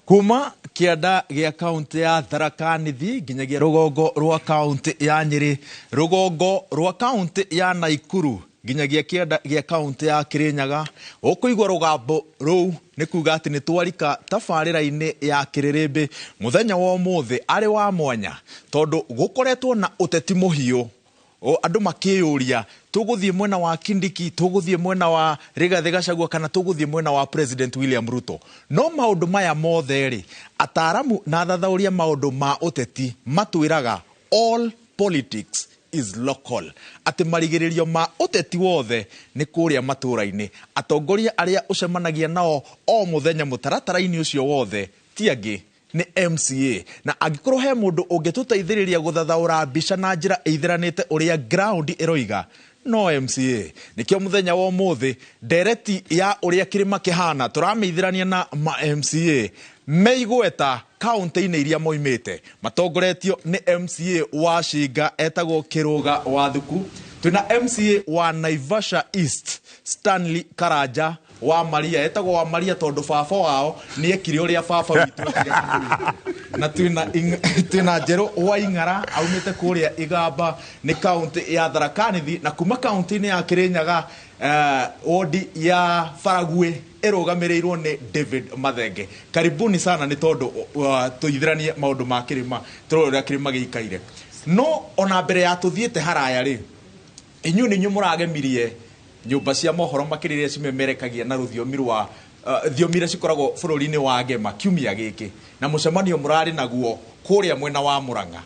Kuma kĩanda gĩa kaũntĩ ya Tharaka Nithi nginyagia rũgongo rwa kaũntĩ ya Nyĩrĩ, rũgongo rwa kaũntĩ ya Naikuru nginyagia kĩanda gĩa kaũntĩ ya Kĩrĩnyaga, ũkũigua rũgambo rũu nĩ kuga atĩ nĩ twarika tabarĩra-inĩ ya Kĩrĩrĩmbĩ mũthenya wa ũmũthĩ arĩ wa mwanya tondũ gũkoretwo na ũteti mũhiũ. Andũ makĩyũria tũgũthiĩ mwena wa Kindiki, tũgũthiĩ mwena wa Rigathĩ Gachagua kana tũgũthiĩ mwena wa President William Ruto. No maũndũ maya mothe rĩ, ataaramu na athathaũri a maũndũ ma ũteti matwĩraga all politics is local, atĩ marigĩrĩrio ma ũteti wothe nĩ kũrĩa matũũra-inĩ. Atongoria arĩa ũcemanagia nao o mũthenya mũtaratara-inĩ ũcio wothe ti angĩ nĩ MCA. Na angĩkorwo he mũndũ ũngĩtũteithĩrĩria gũthathaũra mbica na njĩra ĩithĩranĩte ũrĩa ground ĩroiga, no MCA. Nĩkĩo mũthenya wa ũmũthĩ ndereti ya ũrĩa kĩrĩma kĩhana tũramĩithĩrania na ma MCA meigweta kaũntĩ-inĩ iria moimĩte, matongoretio nĩ MCA wa Shinga etagwo Kĩrũga Wathuku, twĩna MCA wa Naivasha East Stanley Karanja wa Maria, etagwo wa Maria tondũ baba wao nĩ ekire ũrĩa baba witũ ekire. Na twĩna Njerũ wa Ing'ara aumĩte kũrĩa Igamba nĩ kaũntĩ ya Tharaka Nithi, na kuma kaũntĩ-inĩ ya Kĩrĩnyaga wodi ya Baraguĩ ĩrũgamĩrĩirwo nĩ David Mathenge. Karibuni sana nĩ tondũ tũithĩranie maũndũ ma kĩrĩma, tũrore ũrĩa kĩrĩma gĩikaire. No ona mbere ya tũthiĩte haraya rĩ, inyuĩ nĩ inyuĩ mũragemirie nyũmba cia mohoro makĩria iria cimemerekagia na rũthiomi rwa thiomi iria cikoragwo bũrũri-inĩ wa Gema kiumia gĩkĩ, na mũcemanio mũrarĩ naguo kũrĩa mwena wa Murang'a.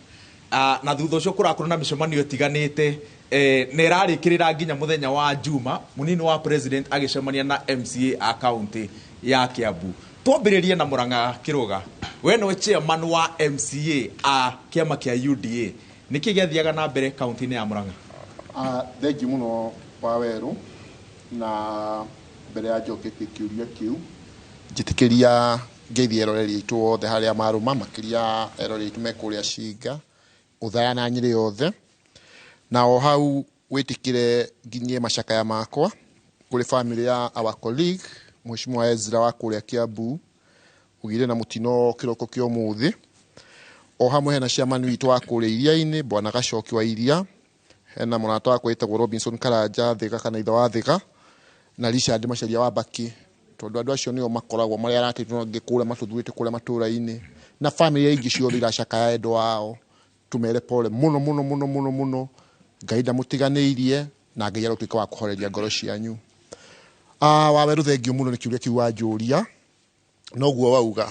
Na thutha ũcio kũrakorwo na mĩcemanio ĩtiganĩte, na ĩrarĩkĩrĩra nginya mũthenya wa Juma mũnini wa president agĩcemania na MCA a kaũntĩ ya Kiambu. Twambĩrĩrie na Murang'a. Kĩrũga, we nĩwe chairman wa MCA a kĩama kĩa UDA, nĩkĩ gĩathiaga na mbere kaũntĩ-inĩ ya Murang'a? Thengiũ mũno Wawerũ, na mbere ya njoketie kĩũria kĩu, njĩtĩkĩria ngeithie eroreri aitũ othe harĩa marũma, makĩria eroreri aitũ me kũrĩa Cinga, Othaya na Nyĩrĩ yothe, na o hau wĩtĩkĩre nginyie macakaya makwa kũrĩ family ya our colleague Mheshimiwa Ezra wa kũrĩa Kiambu, ũgĩire na mũtino kĩroko kĩa ũmũthĩ. O hamwe hena chairman witũ wa kũrĩa Iria-inĩ, Bwana Gacoki wa Iria, hena mũrata wakwa wĩtagwo Robinson Karanja Thĩga kana ithe wa Thĩga, na Richard Macharia wa Mbakĩ, tondũ andũ acio nĩo makoragwo marĩ arata aitũ angĩ kũrĩa matũthurĩte kũrĩa matũũra-inĩ, na family ingĩ ciothe iracakaya endwa ao, tũmere pole mũno mũno mũno mũno mũno. Ngai ndamũtiganĩirie na Ngai arotuĩka wa kũhoreria ngoro cianyu. Wawerũ, thengiũ mũno nĩ kĩũria kĩu wanjũria. Noguo wauga,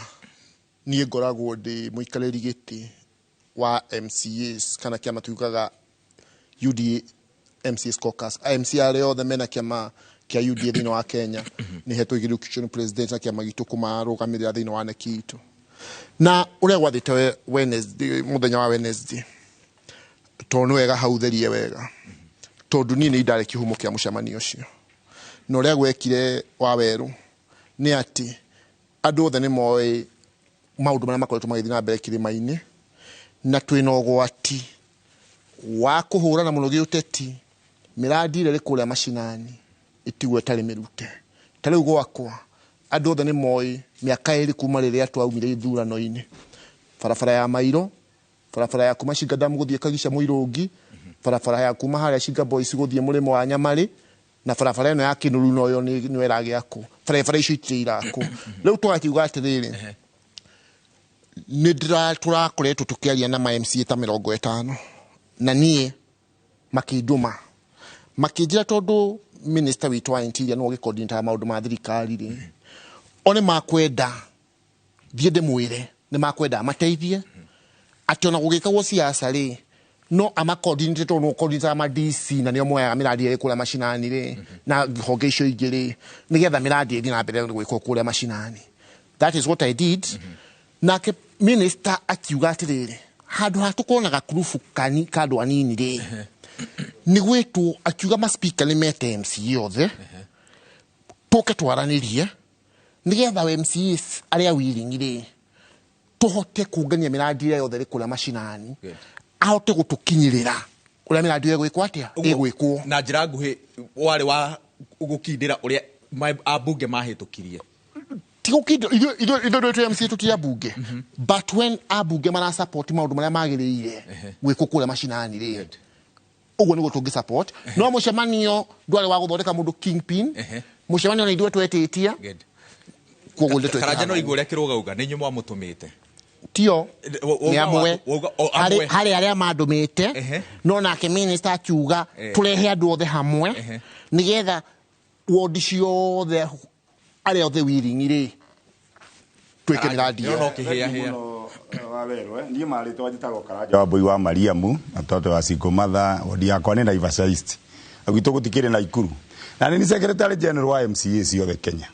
niĩ ngoragwo ndĩ mũikarĩri gĩtĩ wa MCAs kana kĩama tugaga UDA MCAs caucus. MCA arĩa othe mena kĩama kĩa UDA thĩinĩ wa Kenya nĩ hetwo igĩrĩ president na kĩama gitũ kũmarũgamĩrĩra thĩinĩ wa NEC itũ. Na ũrĩa gwathĩte Wednesday, mũthenya wa Wednesday, tondũ nĩ wega hau therie wega, tondũ niĩ nĩ ndarĩ kĩhumo kĩa mũcemanio ũcio. Na ũrĩa gwekire Wawerũ nĩ atĩ andũ othe nĩ moĩ maũndũ marĩa makoretwo magĩthiĩ na mbere kĩrĩma-inĩ, na twĩna ũgwati wa kũhũrana mũno gĩũteti, mĩrandi ĩrĩa ĩrĩ kũrĩa macinani ĩtigwo ĩtarĩ mĩrute. Ta rĩu gwakwa andũ othe nĩ moĩ mĩaka 2 kuma rĩrĩa twaumire ithurano-inĩ, barabara ya Mairo, barabara ya kuma Shinga Dam gũthiĩ Kagica Mũirũngi, barabara ya kuma harĩa Shinga Boys gũthiĩ mũrĩmo wa Nyamarĩ, na barabara ĩno ya Kĩnũru noyo nĩyo ĩragĩakwo. Barabara icio itirĩ irakwo. Rĩu tũgakiuga atĩrĩrĩ, nĩ tũrakoretwo tũkĩaria na ma MCA ta 50, na niĩ makĩndũma makĩnjĩra, tondũ minister witũ wa interior nĩwe ũgĩcoordinate maũndũ ma thirikari rĩ, o nĩ makwenda thiĩ ndĩmwĩre nĩ makwenda amateithie atĩ ona gũgĩkagwo siasa rĩ, no amacoordinate, tondũ nĩwe ũcoordinate ma DC na nĩo moyaga mĩrandi ĩrĩa ĩ kũrĩa macinani rĩ na honge icio ingĩ rĩ, nĩgetha mĩrandi ĩthiĩ na mbere gwĩkwo kũrĩa macinani. That is what I did. Nake minister akiuga atĩrĩrĩ, handũ ha tũkorwo na gakurubu kani ka andũ anini rĩ, nĩ gwĩtwo, akiuga ma speaker nĩ mete MCA othe tũke twaranĩrie, nĩgetha MCAs arĩa willing rĩ tũhote kũngania mĩrandi ĩrĩa yothe ĩrĩ kũrĩa macinani, ahote gũtũkinyĩrĩra ũrĩa mĩrandi ĩyo ĩgwĩkwo atĩa, ĩgwĩkwo. Na njĩra nguhĩ, warĩ wa gũkindĩra ũrĩa ambunge mahĩtũkirie. Tigũkindĩra ithuĩ twĩ MCA tũti ambunge, but when ambunge mara support maũndũ marĩa magĩrĩire gwĩkwo kũrĩa macinani rĩ, ũguo nĩguo tũngĩ support. No mũcemanio ndwarĩ wa gũthondeka mũndũ kingpin. Mũcemanio nĩ ithuĩ twetĩtie. Koguo nĩ Karanja, no igua ũrĩa Kĩrũga auga nĩ inyuĩ mwamũtũmĩte. Tio nĩ amwe. Amwe. Harĩ arĩa mandũmĩte, no nake minister akiuga tũrehe andũ othe hamwe, nĩgetha wondi ciothe, arĩa othe willing rĩ, twĩke mĩradi Ĩyo ĩyo. No kĩhĩahĩa. Wawerwo niĩ marĩtwa njĩtagwo Karanja wa Mbũi wa Mariamu na toto wa Single-mother. Wodi yakwa nĩ Naivasha East, gwitũ gũtikĩrĩ Naikuru, na nĩ secretary general wa MCA ciothe Kenya.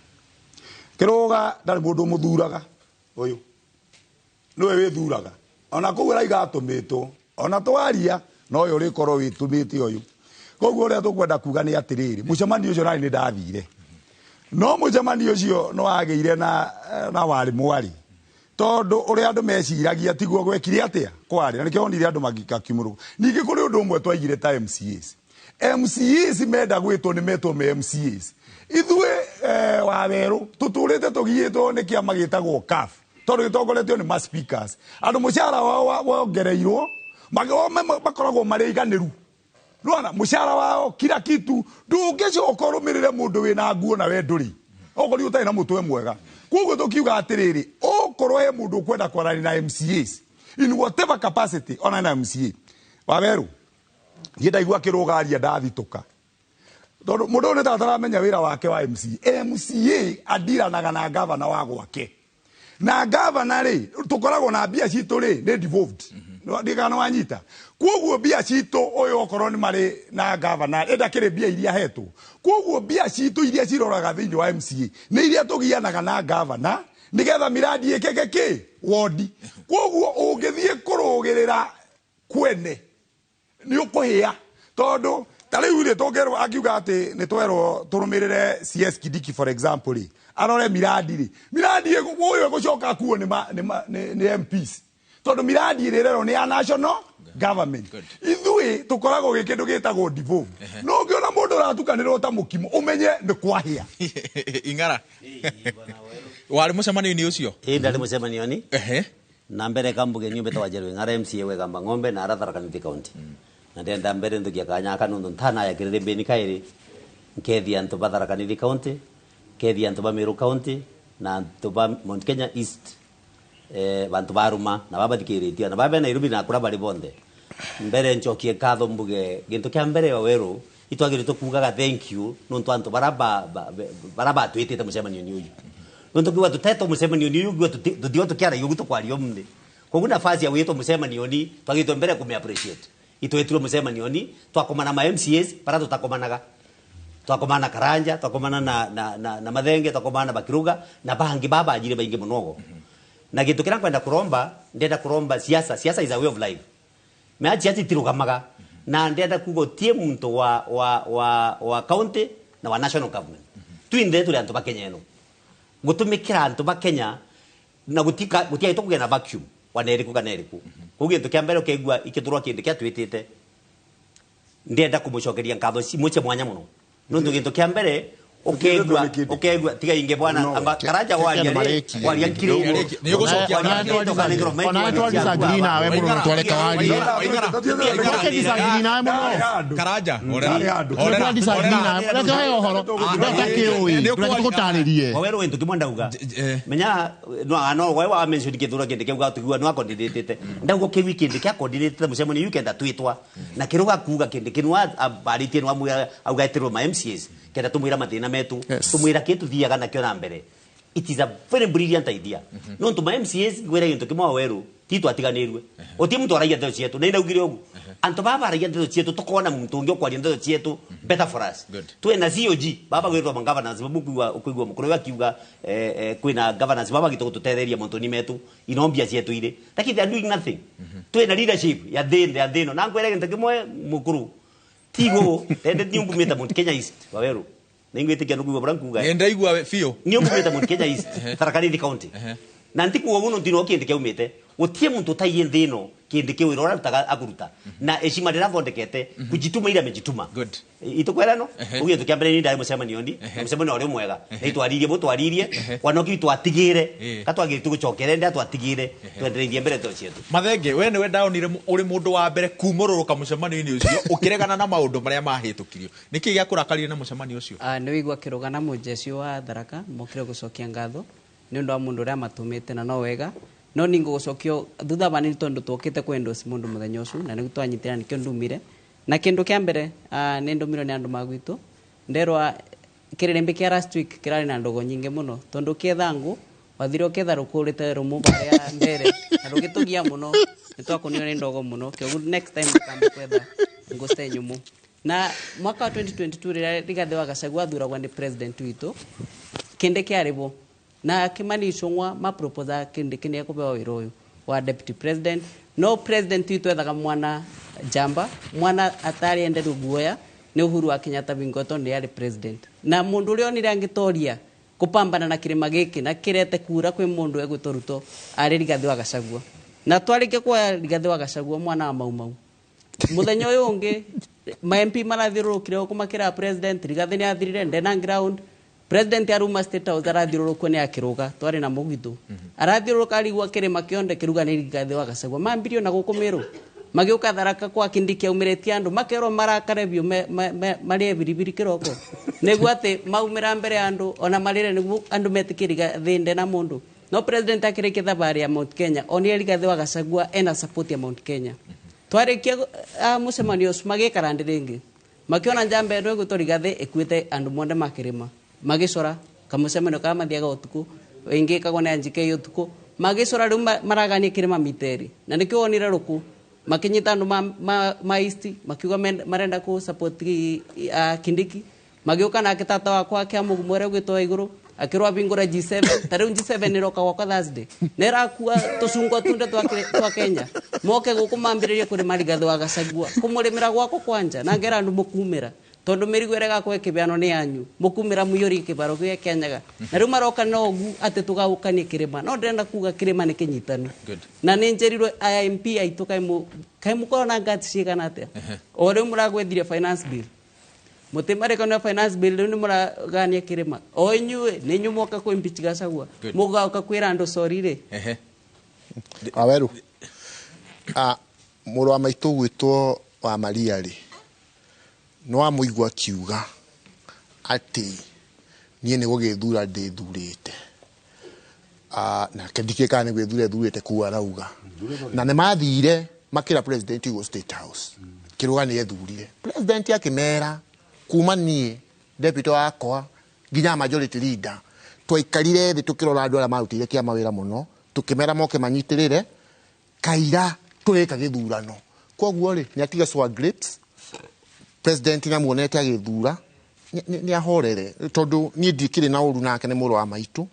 Kĩrũga ndarĩ mũndũ ũmũthuraga, ũyũ nĩwe wĩthuraga. Ona kũu araiga atũmĩtwo, ona twaria no ũyũ ũrĩkorwo wĩtũmĩte ũyũ. Koguo ũrĩa tũkwenda kuga nĩ atĩrĩrĩ, mũcemanio ũcio nani nĩ ndathire, no mũcemanio ũcio nĩ wagĩire na warĩ mwarĩ, tondũ ũrĩa andũ meciragia tiguo gwekire atĩa kwarĩ, na nĩkĩo wonire andũ magĩkakiumũrũka. Ningĩ kũrĩ ũndũ ũmwe twaigire ta MCAs. MCAs menda gwĩtwo nĩ metwo me MCAs. Ithuĩ Wawerũ tũtũrĩte tũgiĩtwo nĩ kĩama gĩtagwo CAF, tondũ gĩtongoretio nĩ ma speakers. Andũ mũcara wao wongereirwo makoragwo marĩ aiganĩru. Nĩwona mũcara wao, kila kitu. Ndũngĩcoka ũrũmĩrĩre mũndũ wĩna nguo na we ndũrĩ, okorwo ũtarĩ na mũtwe mwega. Koguo tũkiuga atĩrĩrĩ, okorwo he mũndũ ũkwenda kwaranĩria na MCAs in whatever capacity, ona na MCA Wawerũ, niĩ ndaigua kĩrũgaria ndathitũka, tondũ mũndũ ũyũ nĩ ta ataramenya wĩra wake wa MCA. MCA adiranaga na gavana wa gwake, na gavana rĩ, tũkoragwo na mbia citũ rĩ, nĩ devolved ndikana wanyita. Koguo mbia citũ ũyũ okorwo nĩ marĩ na gavana ĩndakĩrĩ mbia iria hetwo. Koguo mbia citũ iria ciroraga thĩinĩ wa MCA nĩ iria tũgianaga na gavana nĩgetha miradi ĩkĩke kĩ wondi. Koguo ũngĩthiĩ kũrũgĩrĩra kwene nĩ ũkũhĩa, tondũ ta rĩu rĩ, tũngĩrwo akiuga atĩ nĩ twerwo tũrũmĩrĩre CS Kindiki, for example rĩ, arore miradi rĩ, miradi ũyũ ĩgũcoka akuo nĩ MPs, tondũ miradi ĩrĩa ĩrerwo nĩ ya national government. Ithuĩ tũkoragwo gĩ kĩndũ gĩtagwo devolved. No ũngĩona mũndũ ũratukanĩrwo ta mũkimo, ũmenye nĩ kwahĩa. Ing'ara, warĩ mũcemanio-inĩ ũcio? Ĩ, ndarĩ mũcemanio-inĩ. Na mbere kambuge niumbete wa Jerry Ng'ara, MCA wegamba ng'ombe na Tharaka Nithi County, na ndenda mbere nthukia kanya kanundu ntanayakirire mbeni kairi nkethia antu ba Tharaka Nithi County, nkethia antu ba Meru County na antu ba Mount Kenya East, bantu ba Ruma na babathikiritie na babe Nairobi na kura bari bonthe. Mbere njokie nkatho, mbuge gintu kia mbere wa weru itwagiritwo kugaga thank you nuntu antu bara bara batwitite mucemanio-ini uyu, nuntu kiuga tutetwo mucemanio-ini uyu kiuga tutio tukiaragia ugu tukwaria umuthi. Koguo nafasi ya gwitwo mucemanio-ini twagitwo mbere kumi appreciate. Itwitirwo mucemanio-ini, twakomana ma MCAs bara tutakomanaga, twakomana na Karanja, twakomana na Mathenge, twakomana na Bakiruga na bangi babanjire baingi munogo. Na gintu kiria nkwenda kuromba, ndenda kuromba siasa. Siasa is a way of life, mea siasa itirugamaga, na ndenda kuga tie muntu wa county na wa national government, twinthe turi antu ba Kenya eno gutumikira antu ba Kenya na gutika gutiaitwo kugĩa na vacuum wa neriku kana eriku. Koguo gintu kia mbere ukigua ikiturwa kindu kia twitite, ndienda kumucokeria nkatho cimwe cia mwanya muno, nundu gintu kia mbere ukegua ukegua tiga inge bwana. No, amba Karanja waria marĩkie. Waria nkiri. Nĩ ũgũcokia. Ona twa disagree nawe mũno, nĩ twareka warie. Reke disagree nawe mũno. Karanja. Twa disagree nawe, reke he ũhoro, reke kĩũĩ, reke tũgũtarĩrie. Wawerwo gintu kimwe ndauga. Menya no we wa mention githura kindi kiuga tugua no coordinated, ndauga kiwi kindi kia coordinated mucemanio yu kenda twitwa na kiruga kuga kindi kinwa abaritie no amwira auga etirwo ma MCAs kenda tumwira mathina metu. Tumwira ki tuthiaga nakio na mbere. It is a very brilliant idea no ntu ma MCAs ngwira gintu kimwe waweru ti twatiganirwe uti muntu aragia ndeto cietu na inaugire ugu antu baba aragia ndeto cietu tukona muntu ungi ukwaria ndeto cietu better for us. Twina COG baba gwitwo ma governance babu kuigua mukuru akiuga kwina governance baba gitu gututetheria montoni metu inombia cietu ire, lakini they are doing nothing. Twina leadership ya thĩ ya thĩ na ngwira gintu kimwe mukuru tigo tende niumbumite Mount Kenya East waweru ningwitikia nukuigua bura nkuga. Nĩ ndaigua biũ. Niumbumite Mount Kenya East, Tharaka Nithi County, na ntikuga guno ntino kindi kiaumite. Gutie muntu taiye nthino kindi kiu irora rutaga akuruta na eshima ndirathondekete kujituma ira mejituma. Good. Itukwera no ugie tukiambere ni ndari mucemanio ni mucemanio uri mwega na itwaririe mutwaririe kwanoki twatigire katwagire tugucokere nda twatigire twendereirie mbere to cietu. Mathenge we niwe ndaonire uri mundu wa mbere kumurũrũka mucemanio-inĩ ũcio ũkĩregana na maũndũ marĩa mahĩtũkirio. Nĩkĩ gĩakũrakarire na mucemanio ũcio? Nĩ wĩigua kĩrũgana mũjeshi wa Tharaka mokire gũcokia ngatho nĩ ũndũ wa mũndũ ũrĩa matũmĩte na no wega no ningũgũcokio thutha vanini tondu twokite kwendorse mundu muthenya ucio na niguo twanyitira nikio ndumire na kindu kia mbere ni ndumirwo ni andu magwitu nderwa kiririmbi kia last week kirari na ndogo nyingi muno tondu kietha ngu wathire uketha rukurite rumu baria mbere na rugitugia muno nitwakunio ni ndogo muno kioguo next time tukambe kwetha ngu cite nyumu. Na mwaka wa 2022 riria Rigathi wa Gachagua athuragwo ni president witu kinde kiaribo na Kimani Ichung'wa ma proposa kinde kine kubewa wira uyu wa deputy president. No president witu ethaga mwana jamba mwana atari ende guoya ni Uhuru wa Kenyatta bingoto ni ari president na mundu uria onire angitoria kupambana na kirima giki na kirete kura kwi mundu egwitwo Ruto ari Rigathi wa Gachagua. Na twarike kwa Rigathi wa Gachagua mwana wa Mau Mau muthenya uyu ungi ma MP marathirurukire kumakira president Rigathi ni athirire ndena ground. President aruma State House arathiũrũrũkwo nĩ akĩrũga twari na mũgitũ arathiũrũrũka arigua kĩrĩma kĩonde kĩruga nĩ Rigathi wa Gachagua mambirio na gũkũ Meru magĩũka Tharaka kwa Kindiki aumĩrĩtie andũ makerwo marakare biũ marĩe biribiri kĩroko nĩguo atĩ maumĩra mbere ya andũ ona marĩre nĩguo andũ metĩkie Rigathi ndena mũndũ. No president akĩrĩkia thabarĩ ya Mount Kenya onire Rigathi wa Gachagua ena support ya Mount Kenya. Twarĩkia mũcemanio ũcio magĩikara ndĩ rĩngĩ makiona njamba ĩno ĩgwĩtwo Rigathi ĩkuĩte andũ monde makĩrĩma magicora kamucemanio ka mathiaga utuku ingi kagwo na NGK utuku magicora riu maragania kirima miteri na nikio wonire ruku makinyita andu ma East makiuga marenda ku support Kindiki magiuka nake tata wakwa kia mugumo uria gwitwo iguru akirwa bingura G7 tariu G7 iroka gwakwa Thursday nerakua tucungwa tunde twa Kenya moke guku mambiririe kurima Rigathi wa Gachagua kumurimira gwakwa kwanja na ngera andu mukumira tondu mirigo ĩrĩa ĩgakorwo ĩkĩbeanwo nĩ yanyu mũkumĩra mũiyũrie kĩbaro gĩa Kĩanyaga na rĩu maroka na ũgu atĩ tũgaũkanie kĩrĩma no ndĩrenda kuga kĩrĩma nĩ kĩnyitanu na nĩ njĩrirwo aya MP aitũ kaĩ mũkorwo na guts cigana atĩa o rĩu mũragwethirie finance bill mũtimarĩkanĩra finance bill rĩu nĩ mũragania kĩrĩma o inyuĩ nĩ inyuĩ mwoka kwĩ impeach Gachagua mũgoka kwĩra andũ sorry rĩ. Waweru mũrũ wa maitũ gwĩtwo wa Maria rĩ no amũigua akiuga atĩ niĩ nĩ gũgĩthura ndĩthurĩte nake ndikĩĩ kana nĩ gwĩthura ethurĩte kũu arauga na nĩ mathire makĩra president igũ State House kĩrũga nĩ ethurire president akĩmera kuma niĩ deputy wakwa nginya majority leader twaikarire thĩ tũkĩrora andũ arĩa marutĩire kĩama wĩra mũno tũkĩmera moke manyitĩrĩre kaira tũrĩka gĩthurano koguo rĩ nĩ atiga sour grapes president na muonete agĩthura nĩ ahorere tondu niĩ ndikĩrĩ na ũru nake nĩ mũrũ wa maitũ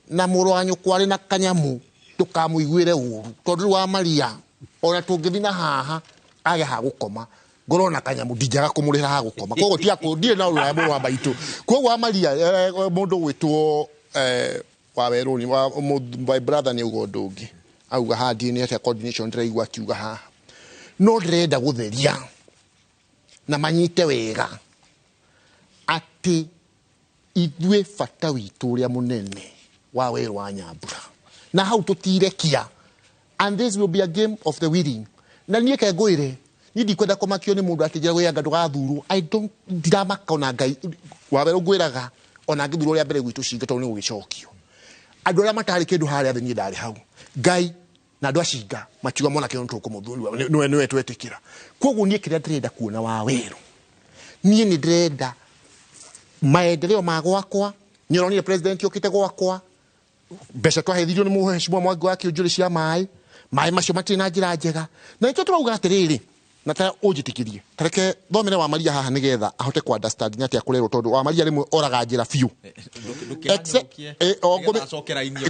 na mũrũ wa nyũkwa arĩ na kanyamũ ndũkamũiguĩre ũru tondu rĩu wa Maria ona tũngĩthiĩ na haha age ha gũkoma ngorwo na kanyamũ ndinjaga kũmũrĩra ha gũkoma koguo ndirĩ na ũru na mũrũ wa maitũ koguo wa Maria mũndũ gwĩtwo wa werũ my brother nĩ auga ũndũ ũngĩ auga haha ndiĩ nĩ atĩa coordination ndĩraigua akiuga haha no ndĩrenda gũtheria na manyite wega atĩ ithuĩ bata witũ ũrĩa mũnene wa werũ wa Nyambura na hau tũtirekia and this will be a game of the willing na niĩ ke ngwĩre niĩ ndikwenda kũmakio nĩ mũndũ akĩnjĩra gwĩanga ndũgathurwo I don't ndiramaka ona Ngai wa werũ ngwĩraga ona ngĩthurwo rĩa mbere gwitũ cinga tondũ nĩ gũgĩcokio andũ arĩa matarĩ kĩndũ harĩa thĩ niĩ ndarĩ hau Ngai na andũ acinga makiuga mwanake ũyũ nĩtũkũmũthura nĩwe twetĩkĩra koguo niĩ kĩrĩa ndĩrenda kuona wa werũ niĩ nĩ ndĩrenda maendeleo ma gwakwa nĩ ũronire president okĩte gwakwa mbeca twaheithirio nĩ mũheshimiwa Mwangi wa Kĩũnjũrĩ cia maĩ maĩ macio matirĩ na njĩra njega na nĩkĩo tũrauga atĩrĩrĩ na ta ũnjĩtĩkĩrie ta reke thomere wa Maria haha nĩgetha ahote ku understand nĩ atĩa kũrerwo tondũ wa Maria rĩmwe oraga njĩra biũ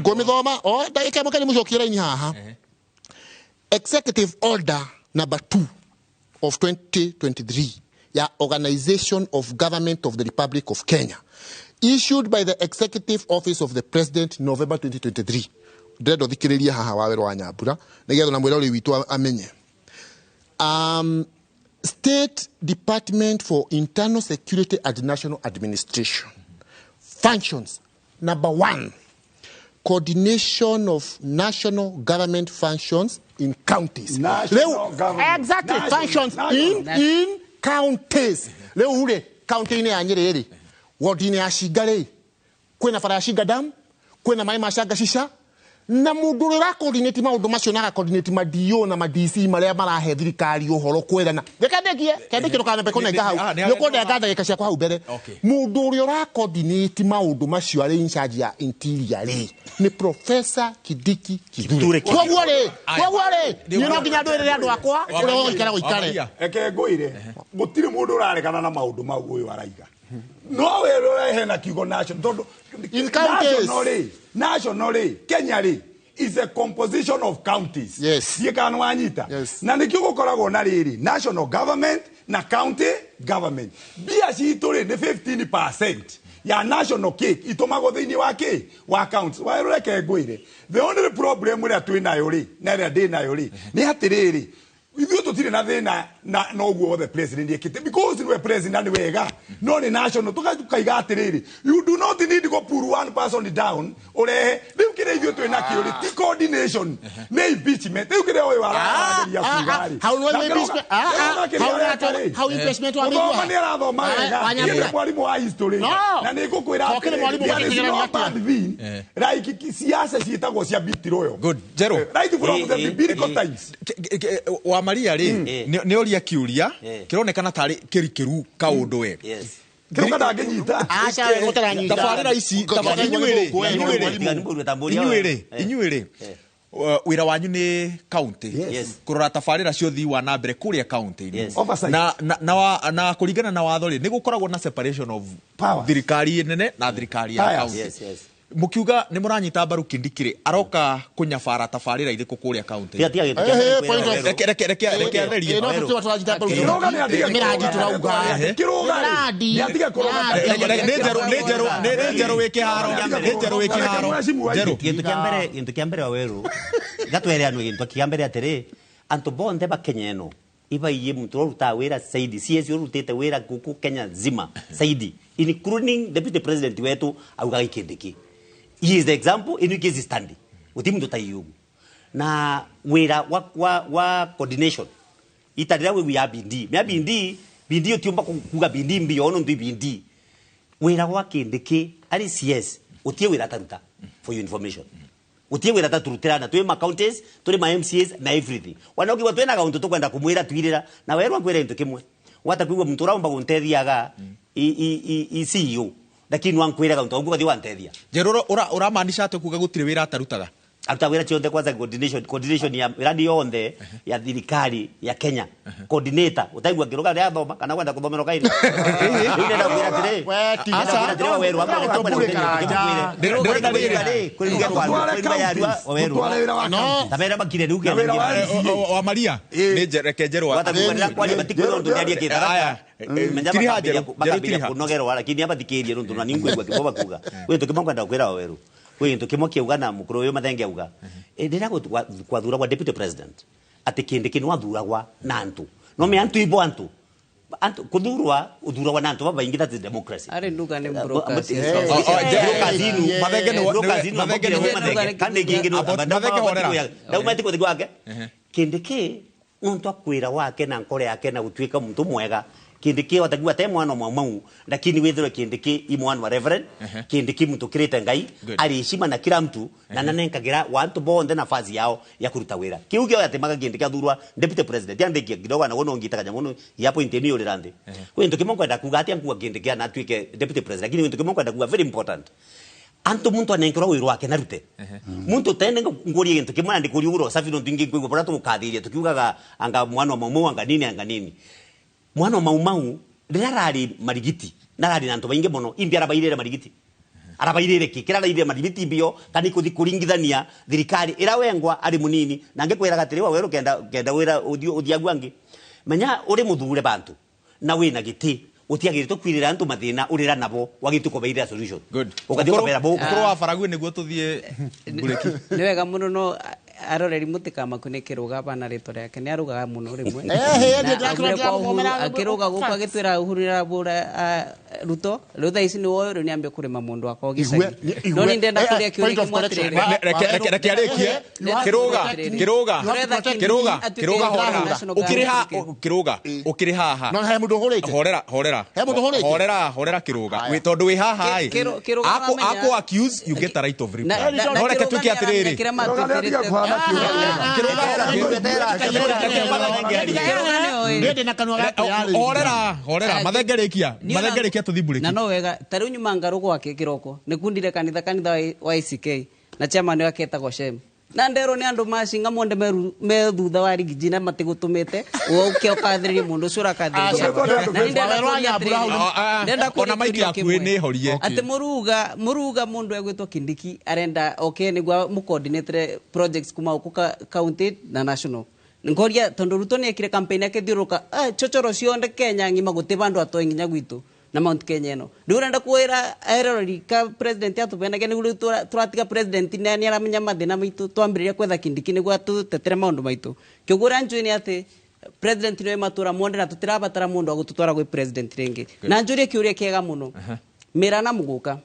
ngũmĩthoma o ndagĩka ĩmwe kana mũcokie raini haha. Executive Order number 2 of 2023 ya Organization of Government of the Republic of Kenya issued by the Executive Office of the President November 2023 Ndĩrenda ũthikĩrĩrie haha Wawerũ wa Nyambura nĩgetha na mwĩrori witũ amenye. State Department for Internal Security and National Administration functions. Number 1, coordination of national government functions in counties. National government. Exactly. National, functions national. in counties. Leo ure county-inĩ ya Nyeri rĩ, ward-inĩ ya Shinga rĩ, kwĩna bara ya Shinga Dam, kwĩna maĩ ma Shanga Shisha, na mũndũ ũrĩa ũracoordinate maũndũ macio na agacoordinate ma DO na ma DC marĩa marahe thirikari ũhoro kwĩrana. Reke ndĩkie, reke ndĩkie ndũkanambe kũnenga hau. Nĩ Nĩ ũkũnenga ndagĩka ciakwa hau mbere. Okay. Mũndũ ũrĩa ũracoordinate maũndũ macio arĩ in charge ya interior rĩ, nĩ Professor Kindiki Kithure. Kithure. Koguo rĩ, Aya. koguo rĩ, niĩ no nginya ndwĩrĩre andũ akwa ũrĩa gũikara gũikare. Wamaria. Eke ngwire gutire mundu uraregana na maundu mau uyu araiga no we ũrehe na kiugo national tondu In counties. National rĩ Kenya rĩ is a composition of counties. Yes. Thiĩ kana wanyita. Yes. Na nikio gukoragwo na riri national government na county government. Mbia citũ rĩ nĩ 15% ya national cake itumagwo thiini wa ki wa counties. Wa reke ngwire the only problem ĩrĩa twĩ nayo rĩ na ĩrĩa ndĩ nayo rĩ nĩ atĩrĩrĩ ithuĩ tũtirĩ na thĩna na noguo wothe president ekĩte because niwe president nĩ wega no nĩ national tũkaiga atĩrĩrĩ you do not need go pull one person down ũrehe rĩu kĩrĩa ithuĩ twĩ nakĩo rĩ ti coordination nĩ impeachment rĩu kĩrĩa ũyũ arageria kuga rĩ Hau nĩ impeachment. Hau impeachment wa Mũthoma nĩ arathoma wega Wa niĩ Nyambura. nĩ mwarimũ wa history No. na nĩ ngũkwĩra Tokĩrĩ mwarimũ there is wa no kĩgeranio bad thing like siasa ciĩtagwo cia betrayal. Good. Jero. Right from the biblical times. Wa Maria rĩ nĩ oria kĩũria kĩronekana tarĩ kĩrikĩru kaũndũ we. Yes. Kĩrũka ndangĩnyita. Aca we gũtaranyita. Tabarĩra ici inyuĩ rĩ inyuĩ rĩ wĩra wanyu nĩ county kũrora tabarĩra cia ũthii wa na mbere kũrĩa county-inĩ. Oversight. Na kũringana na watho rĩ nĩ gũkoragwo na separation of Powers. thirikari nene na thirikari ya Powers. county. Yes, yes. Mũkiuga nĩ mũranyita mbaru Kindiki rĩ aroka kũnyabara tabarĩra irĩkũ kũrĩa county? Tiga tiga gĩtũ kĩa mbere point of- kwĩra Reke reke reke reke atherie. No tũtiwa tũranyita mbaru. Kĩrũga nĩ atige Mĩrandi kũrũga. tũrauga. Kĩrũga rĩ, nĩ atige kũrũga. Nĩ njerũ nĩ njerũ nĩ njerũ wĩ kĩharo nĩ njerũ wĩ kĩharo njerũ. Gĩtũ kĩa mbere gĩtũ kĩa mbere Waweru gatwereanwe gĩtũ kĩa mbere atĩrĩ antũ bonthe ba Kenya ĩno ibaiye muntu ũrutaga wĩra saidi CS ũrutĩte wĩra gũkũ Kenya nzima saidi including deputy president wetu augaga Kindiki. He is the example in case standing uti muntu tayugu na wĩra wa coordination itarira we ya bindi mea bindi bindi utiumba kuga bindi mbi ono ndu bindi wĩra wa Kindiki ari CS utie wĩra taruta for your information utie wĩra taturutira na twĩ ma counties tũrĩ ma MCAs na everything wanokiwa twĩna kauntu tukwenda kumwĩra twirĩra na werwa ngwĩra into kĩmwe wata kuigua muntu ũraumba gũntethiaga i CEO lakini wankwĩra kauntu au gathi wantethia Njerũ ũramaanisha atĩ kuga gũtirĩ wĩra atarutaga? Aruta wĩra ciothe kwanza coordination ya miradi yonthe ya thirikari ya Kenya coordinator utaigua ngĩrũga rĩa thoma kana kwenda kũthomera kairi rĩu ndenda kwĩra atĩrĩ We tiga. Ndĩrenda kwĩra atĩrĩ Waweru Ndĩrenda rĩrĩ. Tũtware wĩra wa No. county. tabera makire rĩu Na wĩra wa MCA. Wa Maria nĩ reke njerũ Aya, tiriha njerũ, njerũ bakambĩria tiriha. kũnogerwa lakini abathikĩrie nũndũ na ningũigua kĩmwe bakuga gwĩ gĩtũ kĩmwe ngwenda kwĩra Waweru gwĩ gĩtũ kĩmwe kĩauga na mũkũrũ ũyũ Mathenge auga rĩrĩa gwathuragwa deputy president atĩ Kindiki nĩwathuragwa na antũ no me antũ ibo antũ antũ kũthurwa ũthuragwa na antũ babaingĩ that is democracy Arĩ nduga nĩ brokers. Mathenge Mathenge horera. Ndaumati kuthi gwake Kindiki muntu akwira wake na nkore yake na gutuika muntu mwega Kindiki watakiwa te mwana mwa mau lakini withirwe Kindiki i mwana wa reverend Kindiki muntu kirite ngai ari heshima na kila mtu na nanenkagira wantu bonthe nafasi yao ya kuruta wira kiu kio yatimaga Kindiki athurwa deputy president yandikia kidogo na wono ngita kanya mono ya point ni yurira nthi kwi ntu kimwe kwenda kuga atia nkuga Kindiki ana atuike deputy president lakini ntu kimwe kwenda kuga very important antu muntu anenkerwa wira wake narute muntu tene ngurie gintu kimwe ndi kuri uro safi nontu ingi kwigua bora tugukathiria tukiugaga anga mwana wa maumau anga nini anga nini mwana wa maumau rĩrĩa ararĩ marigiti na ararĩ na antũ baingĩ mũno imbi arabairĩre marigiti arabairĩre kĩ kĩrĩa arairĩre marigiti mbio kana ikũthi kũringithania thirikari ĩrĩa wengwa arĩ mũnini na ngĩkwĩraga atĩrĩ Waweru kenda wĩra ũthiagu angĩ menya ũrĩ mũthure bantu na wĩna gĩtĩ Utiagirite kwirira antu mathina urira nabo wagite kubeira solution. Good. Ukathi ukabera bo. Ukuru wa Faragwe niguo tuthie bureki. Ni wega muno no aroreri mutikamaku ni kiruga bana ritwa riake ni arugaga muno rimwe. Akiruga guku agitwira Uhuru nĩarabũra Ruto riu thaa ici ni woyo riu niambia kurima mundu wakwa gicagi. No ni ndenda kuria kiuria kimwe atiriri. Reke arikie. Kiruga kiruga kiruga kiruga horera. Ukiriha kiruga ukiri haha. No he mundu hurite. Horera horera. He mundu hurite. Horera horera kiruga. Wi tondu wi haha i. Ako accuse you get a right of reply. No reke tuke atiriri. Horera horera mathengerikia mathengerikia tuthi bureki. Na no wega ta riu nyuma ngaru gwake kiroko nikundire kanitha kanitha wa ICK na chairman wake etagwo Shem na ndero ni andu macinga monde me thutha wa rigiji na matigutumite uke ukathiriria mundu ucio urakathiriria na ndenda ona maiki yaku ni horie ati muruga muruga mundu egwitwo Kindiki arenda okay niguo mu coordinate projects kuma uku county na national ngoria tondu Ruto ni ekire campaign yake thiuruka chochoro cionde Kenya ng'ima guti bandu atoi nginya gwitu na Mount Kenya eno riu urenda kwira eroreri ka president atubenage niguo turatiga president ni aramenya mathina maitu twambiriria kwetha Kindiki niguo atutetere maundu maitu kioguo uria njui ni ati president niwe matura monde na tutirabatara mundu agututwara gwi president ringi na njurie kiuria kiega muno mira na muguka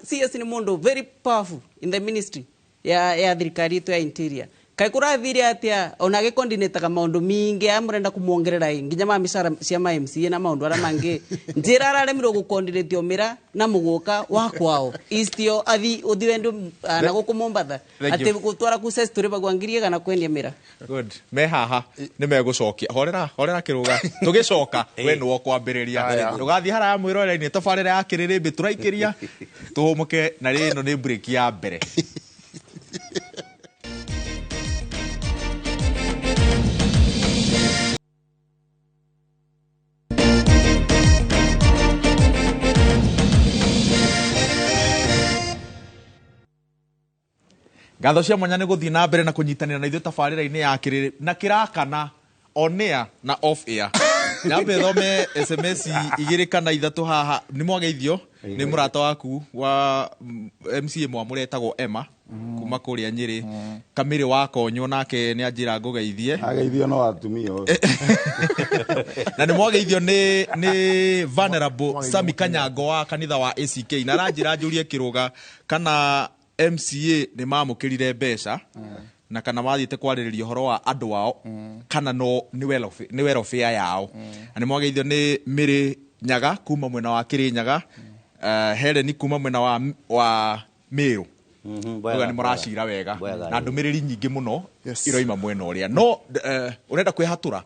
CS ni mundu very powerful in the ministry ya thirikari itu ya interior kai kurathire atia ona gikondinetaga maundu mingi amurenda kumuongerera nginya ma micara cia ma MCA na maundu aria mangi njira araremirwo gukondinetio mira na muguka wa kwao istio athi uthi wendu na guku Mombatha ati gutwara ku ses turi bagwa ngirie kana kwendia mira. Good. Me haha ni megucokia horera horera kiruga tugicoka we nwo kwambiriria ndugathie haraya mwirorera-ini tabarira ya kiririmbi turaikiria tuhumuke na rino ni break ya mbere. Ngatho cia mwanya nĩ gũthiĩ na mbere na kũnyitanĩra na ithuĩ tabarĩra-inĩ ya kĩrĩrĩ na kĩrakana on air na off air. Nyambe thome SMS igĩrĩ kana ithatũ haha nĩ mwageithio nĩ mũrata waku wa MCA mwamũre etagwo Emma kuma kũrĩa Nyĩrĩ Kamĩrĩ wa Konywo nake nĩ anjĩra ngũgeithie. Ageithio no atumia. Na nĩ mwageithio nĩ Venerable Sami Kanyango wa kanitha wa ACK na aranjĩra njũrie kĩrũga kana MCA nĩ mamũkĩrire mbeca na kana mathiĩte kwarĩrĩria ũhoro wa andũ ao kana no nĩ welfare yao. Na nĩ mwageithio nĩ Mĩrĩ Nyaga kuma mwena wa Kĩrĩnyaga, Helen kuma mwena wa Mĩrũ. Uga nĩ mũracira wega na ndũmĩrĩri nyingĩ mũno iroima mwena ũrĩa no ũrenda kwĩhatũra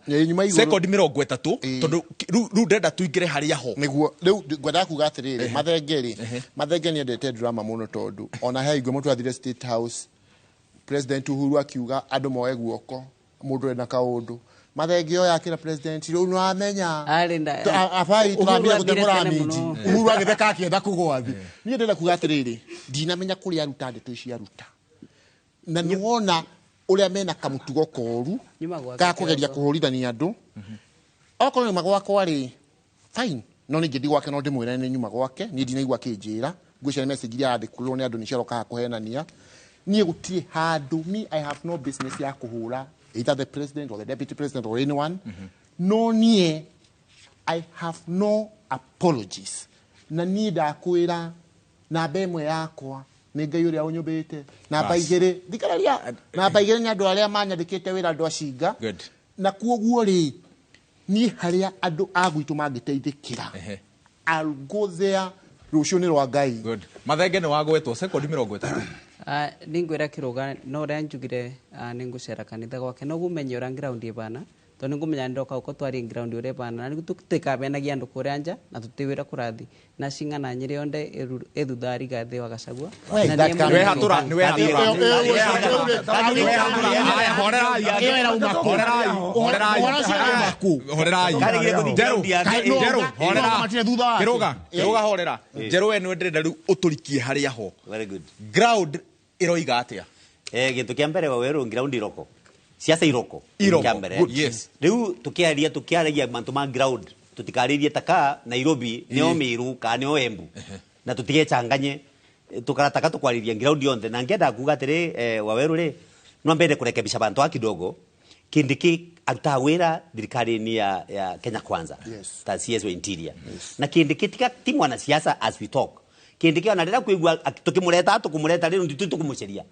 sekondi 30 tondũ rĩu ndĩrenda tũingĩre harĩa ho nĩguo rĩu ngwendaga kuga atĩrĩrĩ Mathenge rĩ Mathenge nĩendete drama mũno tondũ ona he igwe mũtwathire State House President Uhuru akiuga andũ moe guoko mũndũ ena kaũndũ Mathenge oya akĩra president rĩu nĩwamenya abai tũrambire gũteng'ũra minji Uhuru agĩtheka akĩenda kũgũa thĩ. Niĩ ndĩrenda kuga atĩrĩrĩ ndinamenya kũrĩa aruta ndeto ici aruta na nĩwona ũrĩa mena kamũtugo koru ga kũgeria kũhũrithania andũ okorwo nyuma gwakwa rĩ fine no ningĩ ndi gwake no ndĩmwĩre nĩ nyuma gwake niĩ ndinaigua akĩnjĩra ngwĩciria message iria yandĩkĩrwo nĩ andũ nĩcio kũhenania niĩ gũtirĩ handũ me I have no business ya kũhũra either the president or the deputy president or anyone. No nie I have no apologies na niĩ ndakwĩra namba ĩmwe yakwa nĩ Ngai ũrĩa ũnyũmbĩte namba igĩrĩ thikĩrĩria namba igĩrĩ nĩ andũ arĩa manyandĩkĩte wĩra andũ acinga na kuoguo rĩ niĩ harĩa andũ a gwitũ mangĩteithĩkĩra I'll go there rũciũ nĩ rwa Ngai. Good. Mathenge nĩ wagwetwo sekondi 30. Ningwira kiruga no uria njugire ningucera kanitha gwake no gumenya uria ground ibana tondu ningumenya ndoka uko twari ground uria ibana na tutikabenagia andu kuria nja na tutiwira kurathi na cing'ana Nyĩrĩ yonde ethutha Rigathĩ wa Gachagua na niwe hatura niwe hatura horerai Njeru horera kiruga kiruga horera Njeru we nĩ ndĩrenda rĩu ũtũrikie harĩa ho. Very good. Ground iroiga atia gĩtũ kĩa mbere wa weru ground iroko siasa iroko kĩa mbere. Yes. Rĩu tukiaria tukiaragia mantu ma ground Tutikaririe taka Nairobi neo Meru ka neo Embu na tutigechanganye tukarataka tukwariria ground yonthe na ngenda kuga atiri Waweru ri no mbere kurekebisha bantu kidogo Kindiki aruta wira thirikari-ini ya Kenya Kwanza. Yes. Ta CS wa Interior. Yes. Na Kindiki tika ti mwanasiasa as we talk. Kindiki ona rira kuigua tukimureta tukumureta riu ndio tukumuceria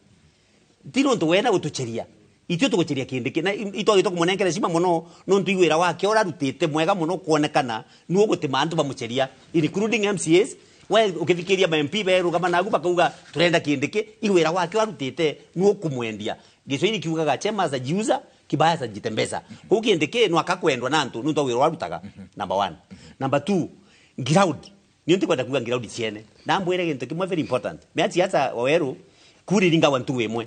ti nontu wena gutuceria itio tuguceria Kindiki na itwagitwo kumunengera cima muno nontu igwira wake urarutite mwega muno kuonekana nuo gutima antu bamuceria including MCAs we ukithikiria ma MP berugama nagu bakauga turenda Kindiki igwira wake warutite nuo kumwendia Giswahili kiugaga chema za jiuza kibaya za jitembeza kuu Kindiki no akakwendwa na antu nontu wira warutaga. Number 1. Number 2, ground ni ntikwenda kuga ground ciene na mbwire gintu kimwe very important meachi hata Waweru kuriringa wantu wemwe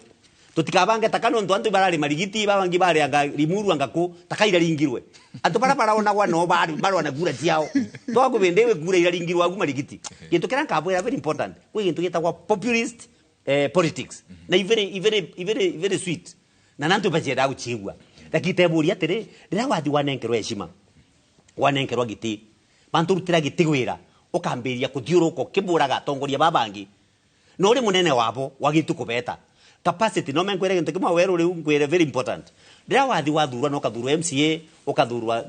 tutikabange takano ntu antu barari marigiti babangi bari anga rimuru anga ku takaira ringirwe antu bara baraonagwa no bari barona gura ciao twakubendewe gura ira ringirwa agu marigiti gintu kira nkabwira very important kwi gintu gitagwa populist politics na i very very very very sweet na nantu bajera guchigwa lakiteburia atiri rira wathi wanenkerwa heshima wanenkerwa giti bantu rutira giti gwira ukambiria kuthiuruka ukiburaga atongoria babangi no uri munene wabo wagitu kubeta capacity no menkwere gintu kimwe Waweru riu nkwire very important rira wathi wathurwa no ukathurwa MCA ukathurwa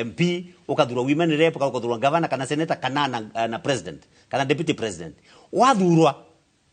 MP ukathurwa women rep ukathurwa governor kana senator kana na president kana deputy president wathurwa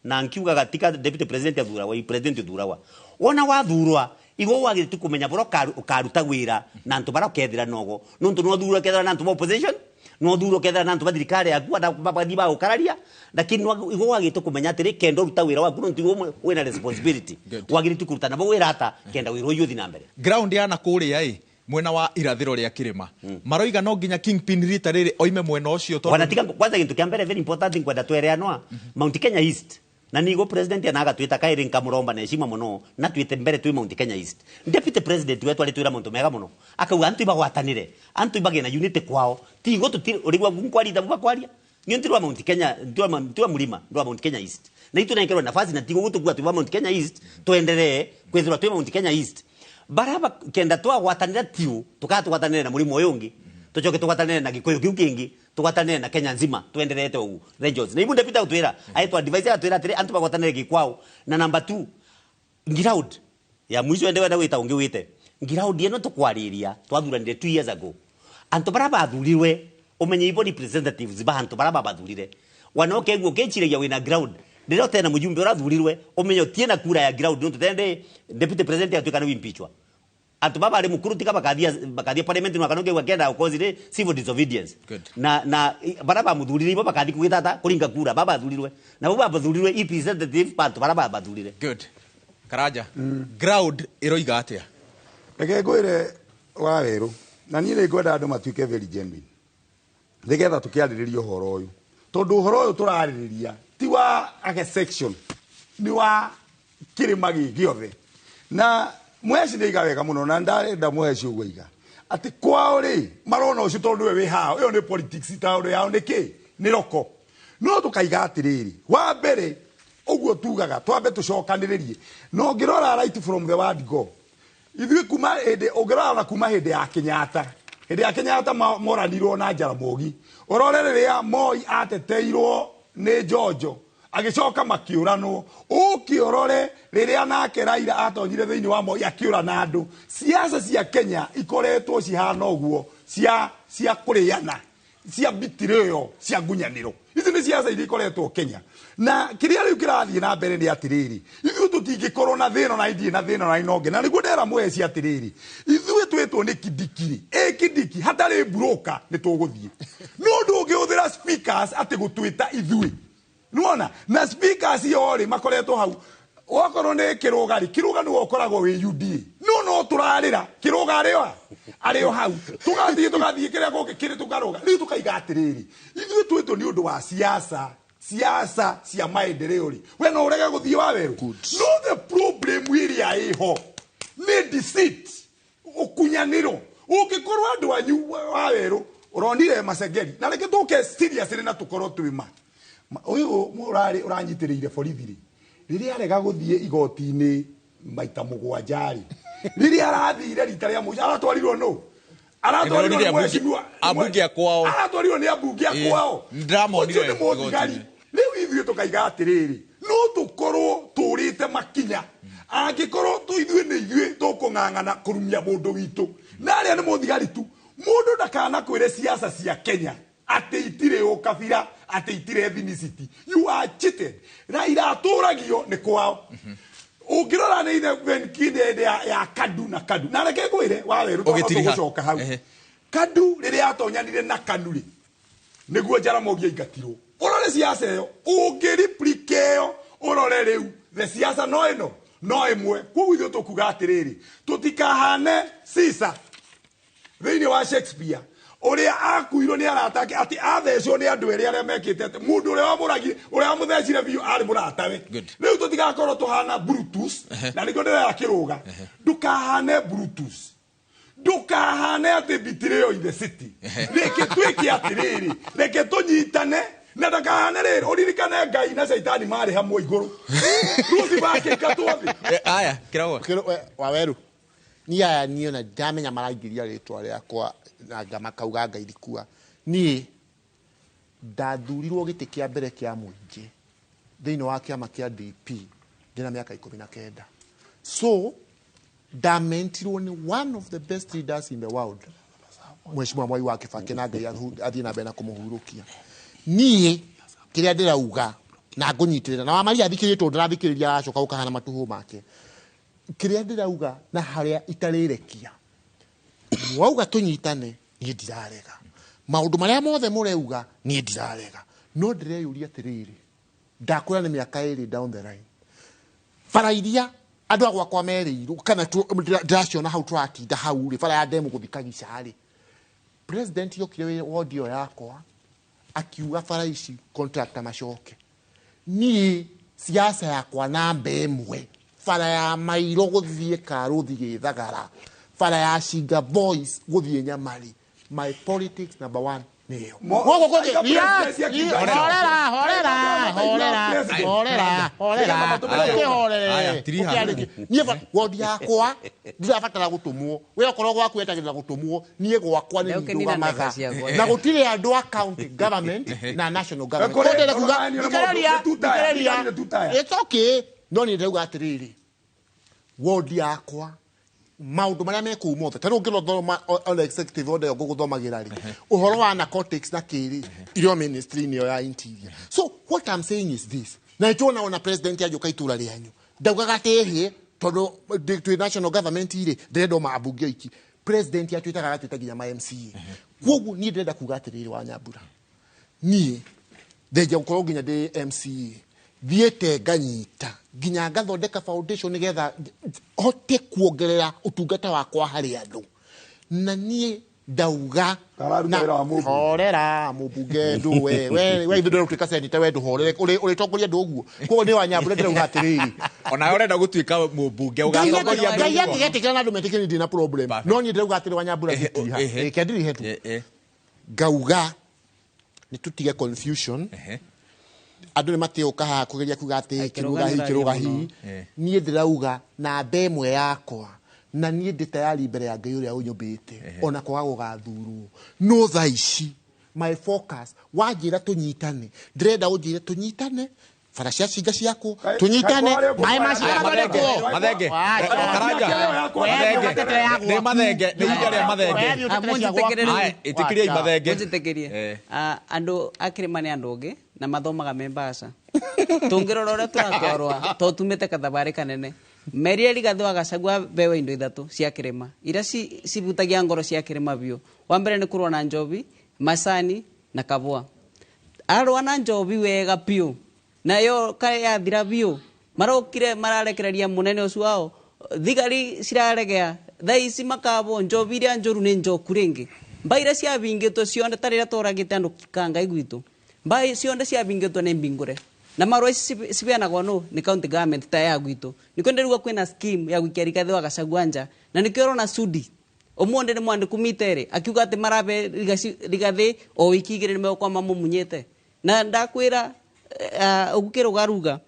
na nkiugaga tika deputy president athurawa i president athurawa wona wathurwa igo wagiritu kumenya boro ukaruta wira na antu bara ukethira nogo nontu no thurwa kethira na antu ba opposition no thurwa kethira na antu ba thirikari yaku na babathi ba ukararia lakini igo wagiritu kumenya atiri kendo ruta wira waku nontu igo wina responsibility wagiritu kuruta nabo wira ata kenda wira uyu thi na mbere ground ya na kuria i mwena wa irathiro ria kirima maroiga no nginya kingpin rita riri oime mwena ucio tondu wanatika kwanza gintu kia mbere very important kwenda twereanwa Mount Kenya East na nigo president anaga twita kairi nkamuromba na heshima muno na twite mbere twi Mount Kenya East deputy president wetu ari twira muntu mega muno akauga antu ibagwatanire antu ibage na unity kwao tigo tuti urigwa nkwari thabu bakwaria ni ntirwa Mount Kenya ntirwa mulima ndirwa Mount Kenya East na itu nenkerwa nafasi na tigo gutukua twi Mount Kenya East twenderee kwithirwa twi Mount Kenya East baraba kenda twagwatanira tiu tukatugwatanire na murimo uyu ungi tucoke tugwatanire na Gikuyu kiu kingi tugwatanire na Kenya nzima twenderete ugu regions na ibunde pita utwira aitwa advice atwira atiri antu bagwatanire gikwao na number 2 ground ya mwisho ende wenda wita ungi wite ground eno tukwariria twathuranire 2 years ago antu bara bathurirwe umenye ibo representatives ba antu bara babathurire wanoke guo kechiragia wina ground ndiro tena mujumbe urathurirwe umenye utie na kura ya ground no tutende deputy president atuika ni impeachwa antu baba ari mukuru tika bakathia parliament no akanoge gwakenda ukozire civil disobedience. Good. Na bara bamuthurire ibo bakathi kugitata kuringa kura baba bathurirwe na bo bathurirwe representative bantu bara babathurire. Good. Karanja ground iroiga atia reke ngwire Waweru na niĩ nĩ ngwenda andũ matuĩke very genuine nĩgetha tũkĩarĩrĩria ũhoro ũyũ tondũ ũhoro ũyũ tũrarĩrĩria ti wa age section ni wa kirima gĩothe na Muheci nĩ iga wega mũno na ndarenda Muheci ũguo iga atĩ kwao rĩ marona ũcio tondũ we wĩ hao ĩyo nĩ politics tondũ yao nĩ kĩ nĩ roko no tũkaiga atĩrĩrĩ wa mbere ũguo tugaga twambe tũcokanĩrĩrie na ũngĩrora right from the word go ithuĩ kuma hĩndĩ ũngĩrora na kuma hĩndĩ ya Kenyatta hĩndĩ ya Kenyatta moranirwo na Jaramogi ũrore rĩrĩa Moi ateteirwo nĩ Njonjo agicoka makiuranwo ukiorore riria nake Raila atonyire thiini wa Moi akiurana andu siasa cia Kenya ikoretwo cihana uguo cia kuriana cia bitireo cia ngunyaniro ici ni siasa iria ikoretwo Kenya na kiria riu kirathie na mbere ni atiriri ithuĩ tutingikorwo na thina na ithie na thina na inonge na niguo ndera Muheci atiriri ithuĩ twitwo ni Kindiki Kindiki hatari broker ni tuguthie no ndungihuthira speakers ati gutwita ithuĩ nuona na speakers yo ri makoretwo hau wakorwo ni Kiruga ri Kiruga ni ukoragwo wi UDA no turarira Kiruga ari o hau tugathie kiria guki kiri tukaruga riu tukaiga atiriri ithuĩ twitwo ni undu wa siasa cia maendeleo ri we no urege guthie Waweru no the problem iria iho ni deceit ukunyaniro ungikorwo andu anyu Waweru uronire Masengeri na reke tuke seriously na tukorwo twima uyu murari uranyitiriire borithi riria arega guthie igoti-ini maita mugwanja ri riria arathire rita ria muico aratwarirwo no Aratwarirwo Nĩndĩronire nĩ mheshimiwa. Ambunge a kwao. Aratwarirwo nĩ ambunge a kwao. Nĩndĩramonire Ũcio nĩ mũthigari. igoti-inĩ. Rĩu ithuĩ tũkaiga atĩrĩrĩ, no tũkorwo tũrĩte makinya angĩkorwo tũ ithuĩ nĩ ithuĩ tũkũng'ang'ana kũrumia mũndũ witũ, na arĩa nĩ mũthigari tu. Mũndũ ndakanakwĩre siasa cia Kenya atĩ itirĩ ũkabira, atĩ itirĩ ethnicity. You are cheated. Raila atũragio nĩ kwao. Ũngĩrora nĩ ithe benkinde ya Kadu na Kadu, na reke ngwĩre Wawerũ, twamba Ũgĩtiriha. tũgũcoka hau. Kadu rĩrĩa atonyanire na Kanu rĩ, nĩguo Jaramogi aingatirwo. Ũrore siasa ĩyo, ũngĩreplicate ĩyo, ũrore rĩu the siasa no ĩno no ĩmwe. Koguo ithuĩ tũkuga atĩrĩrĩ, tũtikahane Caesar thĩinĩ wa Shakespeare, ũrĩa akuirwo nĩ arata ake, atĩ athecwo nĩ andũ erĩ arĩa mekĩte atĩ mũndũ ũrĩa wamũragire, ũrĩa wamũthecire biũ arĩ mũratawe. Rĩu tũtigakorwo tũhana Brutus, na nĩkĩo ndĩrera kĩrũga. Ndũkahane Brutus, ndũkahane atĩ betrayal in the city. Reke twĩke atĩrĩrĩ, reke tũnyitane na ndakahane rĩrĩ. Ũririkane Ngai na Caitani marĩ hamwe igũrũ, Lucifer akĩingatwo thĩ. Aya kĩragwo. Waweru, niĩ aya niĩ ona ndamenya maraingĩria rĩtwa rĩakwa na ngamakauga Ngai rikua. Niĩ ndathurirwo gĩtĩ kĩa mbere kĩa mũingĩ thĩinĩ wa kĩama kĩa DP ndĩna mĩaka 19. So ndamentirwo nĩ one of the best leaders in the world, Mheshimiwa Mwai wa Kibaki, na Ngai athiĩ na mbere na kũmũhurũkia. Niĩ kĩrĩa ndĩrauga na ngũnyitĩrĩra na Wamaria athikĩrĩrie, tondũ ndarathikĩrĩria aracoka gũkahana matuhũ make. Kĩrĩa ndĩrauga na harĩa itarĩrekia, mwauga tũnyitane, niĩ ndirarega. Maũndũ marĩa mothe mũrauga, niĩ ndirarega, no ndĩreyũria atĩrĩrĩ, ndakwĩra nĩ mĩaka 2 down the line, bara iria andũ a gwakwa merĩirwo kana ndĩraciona hau tũratinda hau rĩ, bara ya ndemu gũthiĩ Kagica rĩ, president yokire wodi ĩyo yakwa akiuga bara ici contractor macoke. Niĩ siasa yakwa namba ĩmwe, bara ya Mairo gũthiĩ Karũthi Gĩthagara, bara ya Shinga Boys gũthiĩ Nyamari, my politics number one nĩyo. Gũkũ kũngĩ, President akiuga- horera, horera, horera, horera, horera, ũkĩhorere, Aya, tiriha. ũkĩarĩkie. Niĩ wodi yakwa ndirabatara gũtũmwo, we okorwo gwaku etagĩrĩra gũtũmwo, niĩ gwakwa nĩ Ndeuke nina ndũgamaga. ndeka ciakwa. Na gũtirĩ andũ a county government na national government. Kũrĩ- Kũndĩ ndĩrenda kuga, kũrĩ- nĩ thikĩrĩria, mũndũ, nĩ two-tier, thikĩrĩria. nĩ two-tier. It's okay. No niĩ ndĩrauga atĩrĩrĩ, wodi yakwa maũndũ marĩa me kũu mothe, ta rĩu ũngĩrothoma on executive order ĩyo ngũgũthomagĩra rĩ, ũhoro wa narcotics na kĩrĩ irio ministry-inĩ ĩyo ya interior. So what I'm saying is this, na nĩtuona ona president anjũka itũra rĩanyu ndaugaga atĩ ĩhĩ tondũ twĩ national government rĩ, ndĩrenda o mambunge oiki. President atwĩtaga agatwĩta nginya ma MCA. Koguo niĩ ndĩrenda kuga atĩrĩrĩ, wa Nyambura, niĩ thengia gũkorwo nginya ndĩ MCA, thiĩte nganyita nginya ngathondeka foundation nĩgetha hote kuongerera ũtungata wakwa harĩ andũ. Na niĩ ndauga Kararuta na wĩra wa mũmbunge. Horera mũmbunge ndũ we we we ithuĩ ndũratuĩka senator, we ndũhorere, ũrĩtongoria andũ ũguo. Koguo nĩ wa Nyambura ndĩrauga atĩrĩrĩ, Onawe ũrenda gũtuĩka mũmbunge ũgatongoria andũ Ngai ũguo. angĩgetĩkĩra na andũ metĩkĩre, ndina problem. Perfect. No niĩ ndĩrauga atĩrĩ, wa Nyambura, ngĩtiriha. Reke ndirihe tu. Ngauga nĩ tũtige confusion. Andũ nĩ matĩũka haha kũgeria kuga atĩ Ai, kĩrũga hi, kĩrũga kĩrũga hi. mũno. Niĩ ndĩrauga namba ĩmwe yakwa, na niĩ ndĩ tayari mbere ya Ngai ũrĩa ũnyũmbĩte ona kwaga gũgathurwo. No thaa ici my focus, wanjĩra tũnyitane, ndĩrenda ũnjĩre tũnyitane bara cia cinga ciakwo, tũnyitane kaĩ kwarĩ maĩ ũguo? macio Aya, mathenge, magathondekwo. mathenge. Wacha. Karanja, mathenge. Nĩ mathenge, nĩ ihinda rĩa mathenge. Ah, mũnjĩtĩkĩre Aya, ĩtĩkĩriai mathenge. Mũnjĩtĩkĩrie. Andũ a kĩrĩma nĩ andũ ũngĩ na mathomaga me mbaca. Tũngĩrora ũrĩa tũratwarwa to tumĩte kathabarĩ kanene. Merire Rigathĩ wa Gachagua bewe indo ithatũ cia kĩrĩma iria cibutagia ngoro cia kĩrĩma biũ. Wa mbere nĩ kũrũa na njobi, macani na kabũa. Arũa na njobi wega biũ, nayo yathira biũ, marokire mararekereria mũnene ũcio wao, thigari ciraregea thaa ici makabwo njobi iria njũru nĩ njoku rĩngĩ. Mbaĩ iria ciabingĩtwo cionde ta rĩrĩa tũragĩte andũ kangai gwitũ, mbaĩ cionde ciabingĩtwo nĩ mbingũre na marũa ici cibeanagwo nũ nĩ county government ta ya gwitũ. Nĩkĩo ndĩrauga kwĩna scheme ya gũikia Rigathĩ wa Gachagua nja, na nĩkĩo ũrona Sudi ũmũthĩ nĩ mwandĩku Miterĩ akiuga atĩ marabe Rigathĩ o wiki igĩrĩ nĩ megũkorwo mamũmunyĩte. Na ndakwĩra, ũguo kĩrũgaruga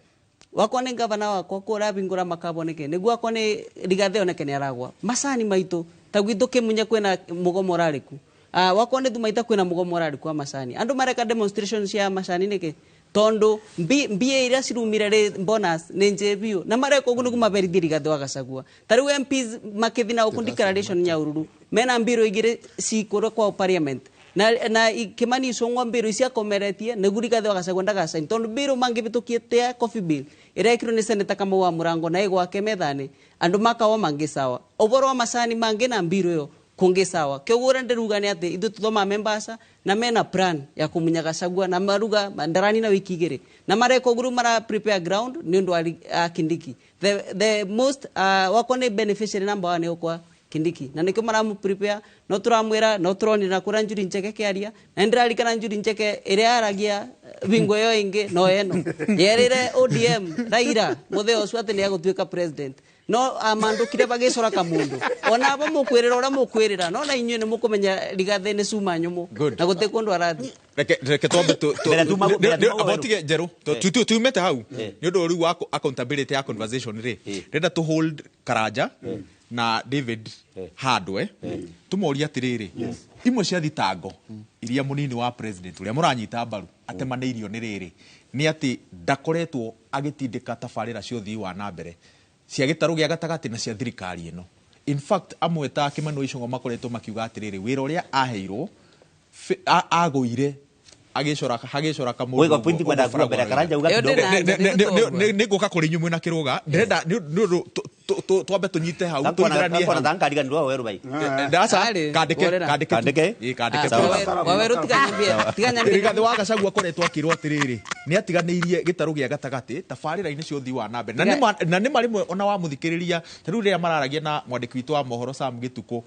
wakwa nĩ gavana wakwa kũrabingũra makabo nĩkĩ nĩguo akwa nĩ Rigathĩ oneke nĩ aragwa macani maitũ Ta gwitũ Kĩmunye kwĩna mũgomo ũrarĩku. Wakwa nĩ Thumaita kwĩna mũgomo ũrarĩku wa macani. Andũ mareka demonstration cia macani nĩkĩ? Tondu mbia iria cirumire ri bonus nĩ njĩ biũ na mareka ũguo nĩguo maberithie Rigathĩ wa Gachagua. Ta rĩu MPs makĩthi na gũkũ declaration Nyahururu mena mbirũ igĩrĩ cikũrũ kwa parliament na Kimani Ichung'wa mbirũ ici akomeretie nĩguo Rigathĩ wa Gachagua ndagacain tondu mbirũ mangĩbĩtũkie tia coffee bill ĩrĩa ĩkirwo nĩ Senator Kamau wa Mũrango na ĩgwake methani andũ makawa mangĩ sawa ũboro wa macani mangĩ na mbirũ ĩyo kungi sawa. Kĩoguo ũrĩa ndĩruga nĩ atĩ ithuĩ tũthomaga members na mena plan ya kũmunya Gachagua na maruga ndarani na wiki igĩrĩ na mareka ũguo mara prepare ground nĩ ũndũ wa Kindiki. The most wakwa nĩ beneficiary number 1 nĩ Kindiki na nĩkĩo maramu prepare no tũramwĩra no tũronire kũrĩa Njuri Ncheke kĩaria na nĩndĩrarikana Njuri Ncheke ĩrĩa yaragia bingo ĩyo ĩngĩ no ĩno yerĩre ODM Raila mũthee ũcio atĩ nĩ egũtuĩka president no amandũkire bagĩcora kamundu ona abo mũkwĩrĩra ũrĩa mũkwĩrĩra no na inyuĩ nĩ mũkũmenya Rigathĩ nĩ cuma nyũmũ na gũtirĩ kũndũ arathiĩ. Reke twambe tige njerũ tumĩte hau nĩ ũndũ rĩu wa accountability ya conversation rĩ ndĩrenda tũ hold Karanja na David handũ tũmorie atĩrĩrĩ imwe cia thitango iria mũnini wa president ũrĩa mũranyita mbaru atemanĩirio nĩ rĩrĩ nĩ atĩ ndakoretwo agĩtindĩka tabarĩra cia ũthii wa na mbere cia gĩtarũ gĩa gatagatĩ na cia thirikari ĩno. In fact amwe ta Kimani Ichung'wa makoretwo makiuga atĩrĩrĩ wĩra ũrĩa aheirwo agũire agĩcora kamũndũ nĩ ngũka kũrĩ inyuĩ mwĩna kĩrũga ndĩrenda nĩ ũndũ twambe tũnyite hau tũingĩranie hau. Kandĩke Rigathĩ wa Gachagua akoretwo akĩrwo atĩrĩrĩ nĩ atiganĩirie gĩtarũ gĩa gatagatĩ tabarĩra-inĩ cia ũthii wa na mbere na nĩ marĩmwe ona wamũthikĩrĩria ta rĩu rĩrĩa mararagia na mwandĩki witũ wa mohoro Sam Gĩtukũ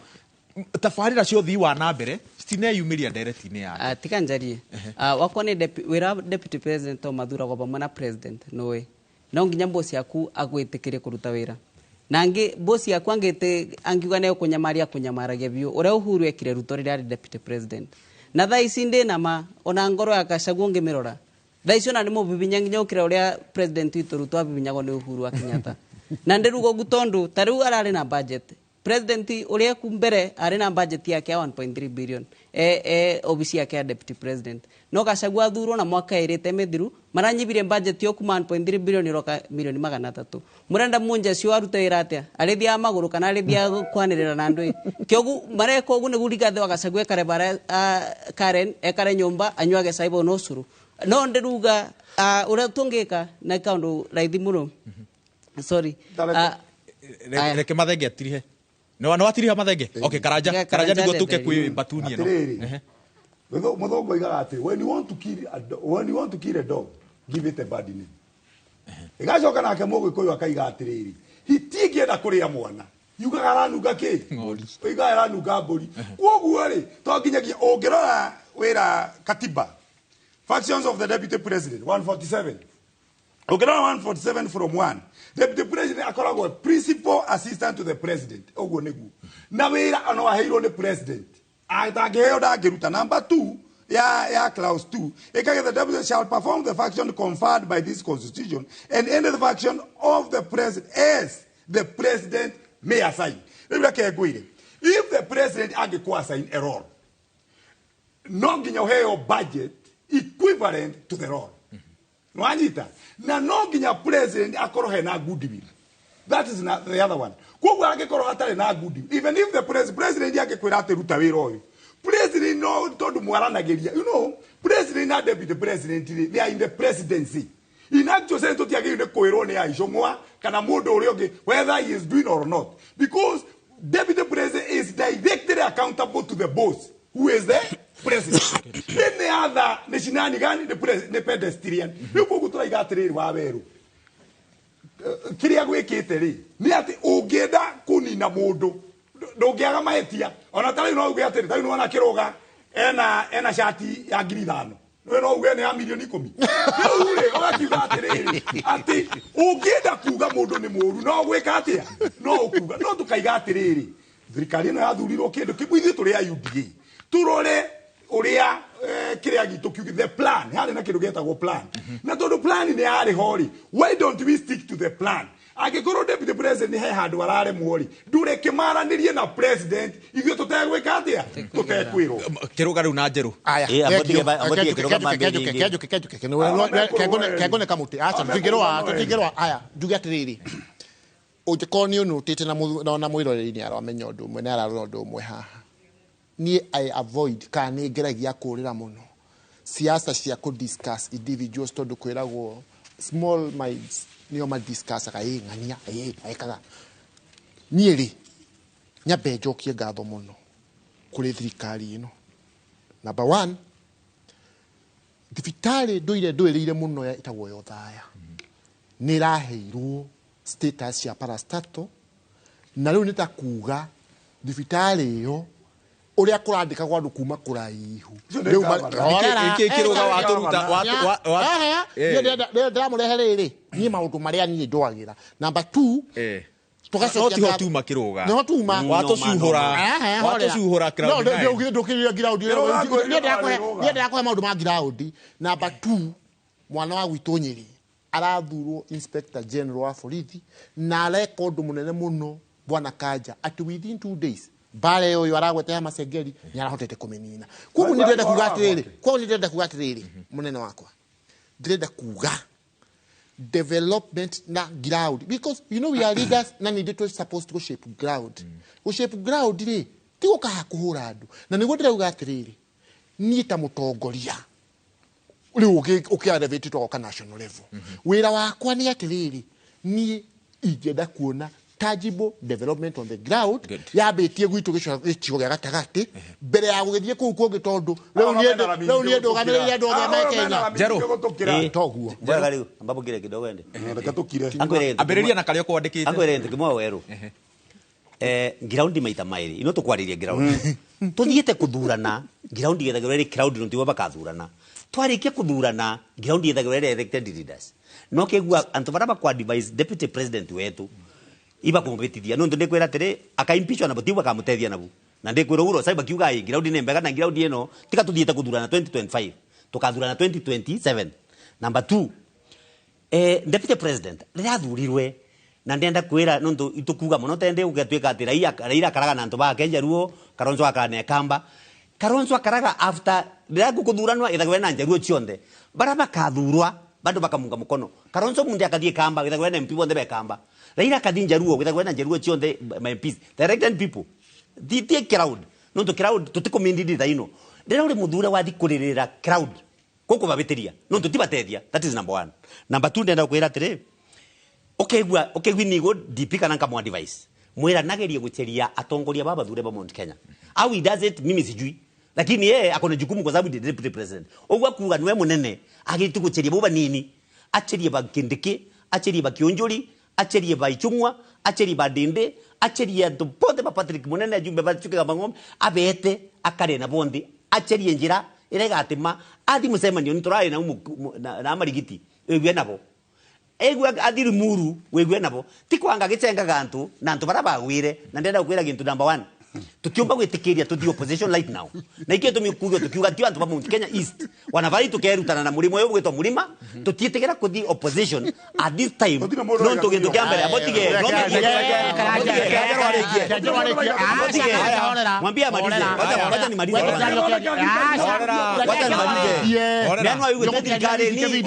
tabarĩra cia ũthii wa na mbere citineyumĩria ndereti-inĩ yake. Tiga njarie wakwa nĩ wĩra deputy president o mathuragwo pamwe na president nũĩ no nginya boss yaku agwĩtĩkĩrie kũruta wĩra na angĩ boss yaku angiuga nĩ ũkũnyamaria akũnyamaragia biũ ũrĩa Uhuru ekire Ruto rĩrĩa arĩ deputy president na thaa ici ndĩ na ma ona ngoro ya Gachagua ũngĩmĩrora thaa ici ona nĩ mũbibinya nginya ũkĩra ũrĩa president witũ Ruto abibinyagwo nĩ Uhuru wa Kenyatta na ndĩruga ũguo tondũ ta rĩu ararĩ na budget president ũrĩa ku mbere arĩ na budget yake ya 1.3 billion obici yake ya deputy president no Gachagua athurwo na mwaka ĩrĩte mĩthiru maranyibirie budget yo kuma 1.3 billion iroka milioni 300 mũrenda munja cio arute wĩra atĩa arĩthiaga magũrũ kana arĩthiaga kwanĩrĩra na andũ kĩogu mareka ũguo nĩguo Rigathĩ wa Gachagua ekare bara Karen ekare nyũmba anyuage cai no ũcũrũ no ndĩruga ũrĩa tũngĩka na kaũndũ raithi mũno sorry reke Mathenge atirihe no watiriha Mathenge okay Karanja nĩguo tũke kwĩ batuni ĩno Mũthũngũ oigaga atĩ when you want to kill a dog give it a bad name. Ĩgacoka nake Mũgĩkũyũ akaiga atĩrĩrĩ hiti ĩngĩenda kũrĩa mwana yugaga aranunga kĩ oigaga aranunga mbũri kwoguo rĩ to nginyagia ũngĩrora wĩra katiba functions of the deputy president 147 ũngĩrora 147 from 1 deputy president akoragwo principal assistant to the president ũguo nĩguo na wĩra no aheirwo nĩ president atangĩheo ndangĩruta. Number 2 ya clause 2 ĩkage the deputy shall perform the function conferred by this constitution and any the function of the president as the president may assign. Rĩu reke ngwĩre if the president angĩkũ assign a role no nginya ũheo budget equivalent to the role nwanyita na no nginya president akorwo hena goodwill. That is not the other one. Koguo angĩkorwo hatarĩ na goodwill even if the president angĩkwĩra atĩ ruta wĩra ũyũ president no tondu mwaranagĩria you know president na deputy president they are in the presidency in actual sense tũtiagĩrĩirwo nĩ kwĩrwo nĩ Ichung'wa kana mũndũ ũrĩa ũngĩ whether he is doing or not because deputy president is directly accountable to the boss who is the president. Any other nĩ cinani gani nĩ pedestrian. Rĩu koguo tũraiga atĩrĩrĩ wa werũ kĩrĩa gwĩkĩte rĩ nĩ atĩ ũngĩenda kũnina mũndũ ndũngĩaga mahĩtia ona ta rĩu no uge atĩrĩ ta rĩu nĩwona Kĩrũga ena cati ya 5,000 we no uge nĩ ya milioni 10 rĩu rĩ ũgakiuga atĩrĩrĩ atĩ ũngĩenda kuga mũndũ nĩ mũru no gwĩka atĩa no ũkuga no tũkaiga atĩrĩrĩ thirikari ĩno yathurirwo kĩndũ kĩmwe ithuĩ tũrĩ a UDA tũrore ũrĩa kĩrĩa gitũ kiuge the plan harĩ na kĩndũ gĩtagwo plan na tondũ plan nĩ yarĩ ho rĩ why don't we stick to the plan Angĩkorwo deputy president he handũ araremwo rĩ, ndũreke maranĩrie na president ithuĩ tũtegwĩka atĩa? Tũtekwĩrwo. Kĩrũga rĩu na Njerũ. Aya, Eh, thank you. ambotige kĩrũga mambĩrĩrie. Kenjuke, kenjuke, kenjuke. Kengone kamũtĩ. Aca, tũtingĩrũa, tũtingĩrũa. Aya, njuge atĩrĩrĩ. Ũngĩkorwo nĩ ũnũtĩte na na mwĩroreri nĩ aramenya ũndũ ũmwe, nĩ ararora ũndũ ũmwe haha. Niĩ I avoid, kana nĩ ngeragia kũrĩra mũno siasa cia kũ discuss individuals, tondũ kwĩragwo small minds nĩo madiscussaga, ĩ ng'ania, ĩ ekaga. Niĩ rĩ, nyambe njokie ngatho mũno kũrĩ thirikari ĩno. Number one, thibitarĩ ndũire ndũĩrĩire mũno ĩtagwo ya Othaya nĩ ĩraheirwo status ya parastatal, na rĩu nĩ ta kuga thibitarĩ ĩyo ũrĩa kũrandĩkagwo andũ kuma kũraihu. Icio nĩ Rĩu gavana. Horera. Nĩkĩ kĩrũga watũruta Ehe, niĩ ndĩramũrehe rĩrĩ, niĩ maũndũ marĩa niĩ ndwagĩra. Number two, tũgacokia No tiho ngatho- tuma kĩrũga. Nĩho tuma. Watũcuhũra. Ehe, horera. Watũcuhũra No, crowd nine. ndũkĩrire ground. Kĩrũga Niĩ kĩrũga. niĩ ndĩrakũhe maũndũ ma ground. Number two, mwana wa gwitũ Nyĩrĩ arathurwo inspector general wa borithi, na areka ũndũ mũnene mũno bwana Kanja, atĩ within 2 days mbara ĩyo ũyũ aragweta ya Macengeri nĩ arahotete kũmĩnina. Koguo nĩ ndĩrenda kuga atĩrĩrĩ, koguo nĩ ndĩrenda kuga atĩrĩrĩ, mũnene wakwa, ndĩrenda kuga development na ground, because you know we are leaders na nĩ ithuĩ supposed to shape ground. Go shape ground rĩ, ti gũkaha kũhũra andũ. Na nĩguo ndĩrauga atĩrĩrĩ, niĩ ta mũtongoria rĩu ũkĩ-elevate twagoka national level, wĩra wakwa nĩ atĩrĩrĩ, niĩ ingĩenda kuona tangible development on the ground. Good. Yambĩtie gwitũ gĩcigo gĩa gatagatĩ mbere ya gũgĩthiĩ kũu kũngĩ, tondũ rĩu niĩ ndũgamĩrĩire andũ othe me Kenya. Njerũ. Toguo. Njega rĩu ambapo kile kidogo ende. Reke tũkire. Ankwĩre Ambĩrĩria na karĩa ũkwandĩkĩte. Ankwĩre kintu kimwe weru. Ground maita mairi ino tukwaririe ground tuthiĩte kuthurana, ground yethagĩrwo ĩrĩ crowd, no tiwe bakathurana. Twarikia kuthurana, ground yethagĩrwo ĩrĩ elected leaders, no kĩgua antu baria bakwa advise deputy president wetu ibakumubitithia nontu ndikwira atiri akaimpeachwa nabo tibu bakamutethia nabu, na ndikwira uro sai bakiuga ĩ ground nĩ mbega na ground ĩno tika tuthiĩte kuthurana 2025, tukathurana 2027. Number 2, deputy president rĩrĩa athurirwe, na ndenda kwira nontu itukuga muno tende ugatwika ati Raila akaraga na antu ba Kenya ruo, Kalonzo akaraga na Kamba, Kalonzo akaraga after rĩrĩa gukuthuranwa ithagwe na njaruo cionthe bara bakathurwa bandu bakamunga mukono. Kalonzo mundu akathie Kamba, ithagwe na MP bonthe be Kamba. Raila akathi njaruo, ithagwe na njaruo cionthe ma MPs, the elected people, thitie crowd nontu crowd tutikumindindi thaino rĩrĩa uri muthure wathi kuririra crowd kuku babitiria nontu tibatethia. That is number 1. Number 2, ndenda kwira atiri, ukeigua nigo DP kana nkamwa device mwira nagerie gucheria atongoria baba thure ba Mount Kenya. How he does it mimi sijui, lakini yeye akona jukumu kwa sababu ndi deputy president. Ogwa kuga niwe munene agiritu gucheria boba nini, acherie ba Kindiki, acherie ba Kionjuri, acherie ba Ichung'wa, acherie ba Ndindi, acherie andu bonthe ba Patrick Munene, ajumbe ba Chuka Mang'ombe, abete akare na bonthe, acherie njira ira igatima athi mucemanio nituraĩ na na marigiti wigue nabo egua athiri muru wigue nabo ti kwanga gichengaga antu na antu bara bagwire. Na ndenda kwira gintu number 1, tutiumba gwitikiria tuthi opposition right now, na ikio tumikuga tukiuga ti antu ba Mount Kenya East wanavari tukerutana na murimo uyu gwitwo murima, tutiitigira kuthi opposition at this time. Gũtirĩ mũndũ No ntu gintu kia mbere abotige mwambie amalize, wacha nimalize, wacha nimalize. Neno aigue twĩ thirikari-inĩ,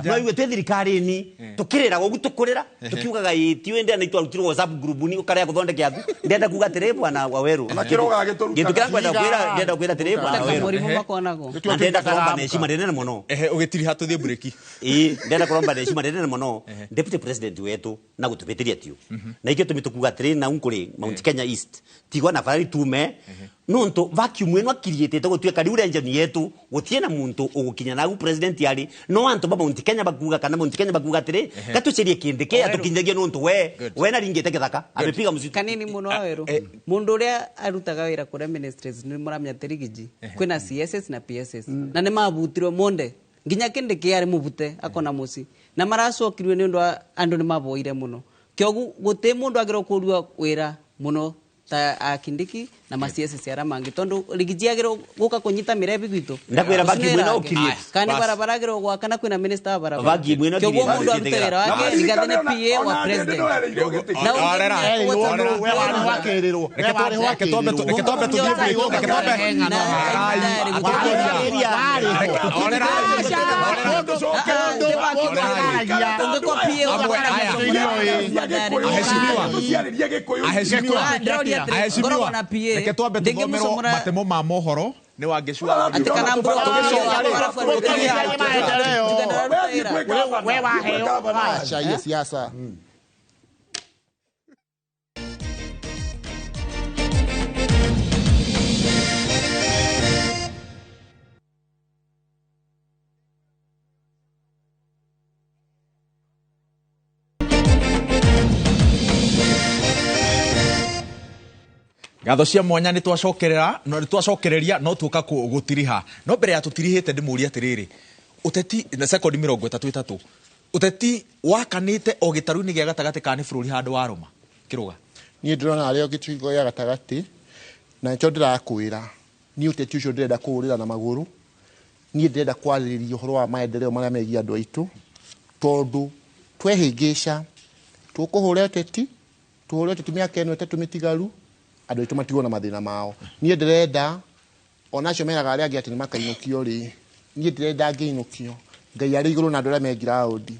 no aigue twĩ thirikari-inĩ tukirira gogu tukurira tukiugaga ĩ ti ndenda itwarutirwo WhatsApp group ni ukaria kuthondekea andu. Ndenda kuga atĩrĩ bwana Waweru, Na kĩroga gĩtũrutaga. gĩtũ kĩrĩa ngwenda kwĩra, ndenda kwĩra atĩrĩ bwana Waweru, Mũrimũ makonagwo. na ndenda kũromba na heshima nene mũno. Ehe, ũgĩtiriha tũthiĩ break. Ĩ ndenda kũromba na heshima nene mũno deputy president wetu na gũtũbĩtĩria tio, na ikĩo tũmĩ tũkuga atĩrĩ na nkũrĩ Mount Kenya East tigwa na barari tume nontu vacuum ĩno akiriĩtĩte gũtuĩka rĩu region yetu gũtirĩ na muntu ũgũkinya nagu president arĩ no antu ba Mount Kenya bakuga kana Mount Kenya bakuga atĩrĩ gatũcerie kĩndĩ kĩ atũkinyagie nontu we we naringĩte gĩthaka amepiga mũcitu. Kanini muno Waweru, mundu uria arutaga wira kuria ministries ni muramenya tirigiji kwina CSS na PSS na ni mabutirwe monde nginya kindi kiari mubute akona muci na maracokirwe ni undu wa andu ni maboire muno kiogu guti mundu agirwo kurua wira muno ta akindiki na na masiasa ciara mangi tondu rigijiagiro guka kunyita mirebi gwitu Ndakwira baki mwena ukirie. Kandi barabara agiro gwaka na kwina minister wa barabara Baki mwena kyoguo ukirie. mundu arute wira wake Rigathi ni PA wa president Na Reke twambe tũthiĩ break. Reke twambe Aheshimiwa, reke twambe tuthomerwo matemo ma mohoro nĩ Wangeci wa Acha hiyo siasa. Ngatho cia mwanya nĩ twacokerera no nĩ twacokereria no tuoka gũtiriha no mbere ya tũtirihĩte ndĩmũrie atĩrĩrĩ ũteti na sekondi 33 ũteti wakanĩte o gĩtarũ-inĩ gĩa gatagatĩ ka nĩ bũrũri handũ wa rũma kĩrũga. Niĩ ndĩrona arĩ o gĩcigo gĩa gatagatĩ na nĩkĩo ndĩrakwĩra niĩ ũteti ũcio ndĩrenda kũũrĩra na magũrũ. Niĩ ndĩrenda kwarĩrĩria ũhoro wa maendeleo marĩa megiĩ andũ aitũ tondũ twehĩngĩca tũkũhũra ũteti tũhũre ũteti mĩaka ĩno ĩtatũ mĩtigaru andũ aitũ matigwo na mathĩna mao. Niĩ ndĩrenda ona acio meraga arĩa angĩ atĩ nĩ makainũkio rĩ, niĩ ndĩrenda ngĩinũkio Ngai arĩ igũrũ na andũ arĩa me ground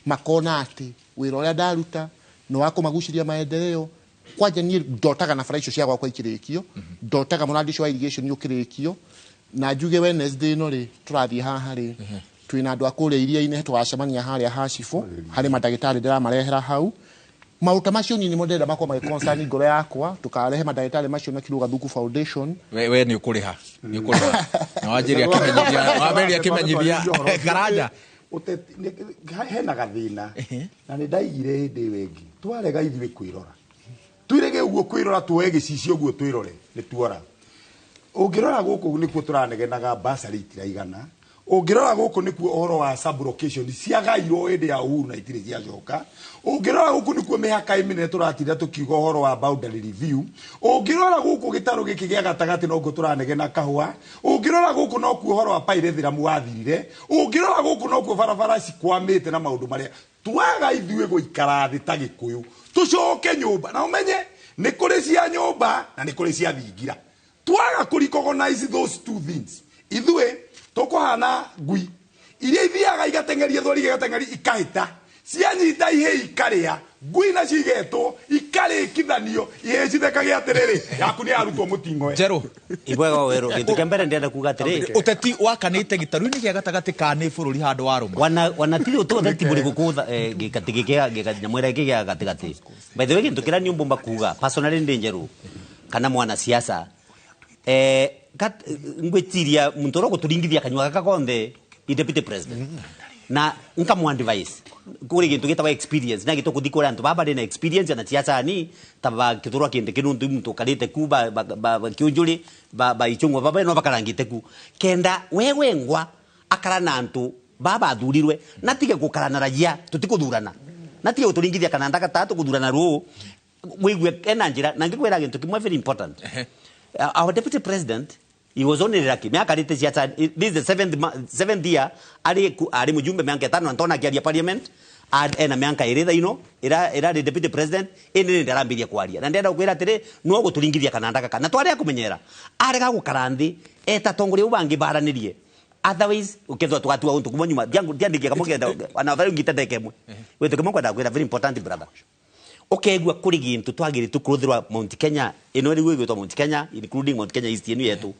makona atĩ wĩra ũrĩa ndaruta nĩ wa kũmagucĩria maendeleo. Kwanja niĩ ndotaga na bara icio cia gwakwa ikĩrĩkio, ndotaga mũrandi ũcio wa irrigation ũkĩrĩkio, na njuge Wednesday ĩno rĩ tũrathiĩ haha rĩ twĩna andũ a kũrĩa iria-inĩ tũgacemania harĩa ha cibũ harĩ mandagĩtarĩ ndĩramarehera hau. Maũta macio niĩ nĩmo ndĩrenda makorwo magĩ-concern ngoro yakwa tũkarehe mandagĩtarĩ macio na Kiruga Thuku Foundation. We nĩ ũkũrĩha nĩ ũkũrĩha na wanjĩria kĩmenyithia wambĩrĩria kĩmenyithia Karanja hena gathĩna na nĩ ndaigire hĩndĩ ĩyo ĩngĩ twarega ithuĩ kwĩrora twirege ũguo kwĩrora tuoe gĩcicio ũguo twĩrore nĩ tuora. Ũngĩrora gũkũ nĩkuo tũranegenaga basarĩ itiraigana. Ũngĩrora gũkũ nĩkuo ũhoro wa sublocation ciagairwo hĩndĩ ya Uhuru na itirĩ ciacoka. Ũngĩrora gũkũ nĩkuo mĩhaka ĩmĩnene tũratinda tũkiuga ũhoro wa boundary review. Ũngĩrora gũkũ gĩtarũ gĩkĩ gĩa gatagatĩ nokuo tũranegena kahũa. Ũngĩrora gũkũ nokuo ũhoro wa pyrethrum wathirire. Ũngĩrora gũkũ nokuo barabara cikwamĩte na maũndũ marĩa twaga ithuĩ gũikara thĩ ta Gĩkũyũ tũcoke nyũmba na ũmenye nĩ kũrĩ cia nyũmba na nĩ kũrĩ cia thingira. Twaga kũ recognize those two things ithuĩ tũkũhana ngui iria ithiaga igateng'eria thwariga igateng'eria ikahĩta cianyita ihĩĩ ikarĩa ngui nacio igetwo ikarĩkithanio ihĩĩ cithekagia atĩrĩrĩ yaku nĩ yarutwo mũting'oe. Njerũ ibwega werũ gĩtũ kĩa mbere ndĩrenda kuga atĩrĩ ũteti wakanĩte gĩtarũ-inĩ gĩa gatagatĩ ka nĩ bũrũri handũ wa rũma wana tiri ũteti bũrĩ gũkũ gĩkatĩ gĩkĩ nyamũ ĩrĩa ĩngĩ gĩa gatagatĩ. By the way gĩntũ kĩrĩa niĩ mbũmba kuga personally ndĩ njerũ kana mwana siasa ngwĩtiria muntu ũrĩa ũgũtũringithia kanyua gaka konthe i deputy president na nkamũ-advise kũrĩ gĩntũ gĩtagwo experience na gĩtũ kũthi kũrĩ antũ baba na experience na siasa ni ta ba kĩthũrwa kĩndũ kĩnu ntu muntu ũkarĩte ku ba kĩũnjũrĩ ba ichungwa baba no bakarangĩte ku kenda we wengwa akara na antũ baba athurirwe na tige gũkarana raia tũtikũthurana na tige gũtũringithia kana ndaka tũkũthurana rũũ wĩigue ena njĩra na ngĩkwĩra gĩntũ kĩmwe very important. Our deputy president, he was only lucky. Miaka rite siasa, this is the seventh year ari mujumbe miaka 5 antona akiaria parliament ena miaka 2 ino ira the deputy president ene ndarambiria kwaria na ndenda kwira atiri no guturingithia kana ndaka na tware kumenyera arega gukara nthi eta tongoria ubangi baranirie otherwise ukethwa tugatua untu kuma nyuma ndiandikia kamwe kenda ana very ngite ndeke mwe wetu kamwe kwenda kwira very important brother ukegua kuri gintu twagiri tukuruthirwa Mount Kenya ino riu igwitwo Mount Kenya including Mount Kenya East inu yetu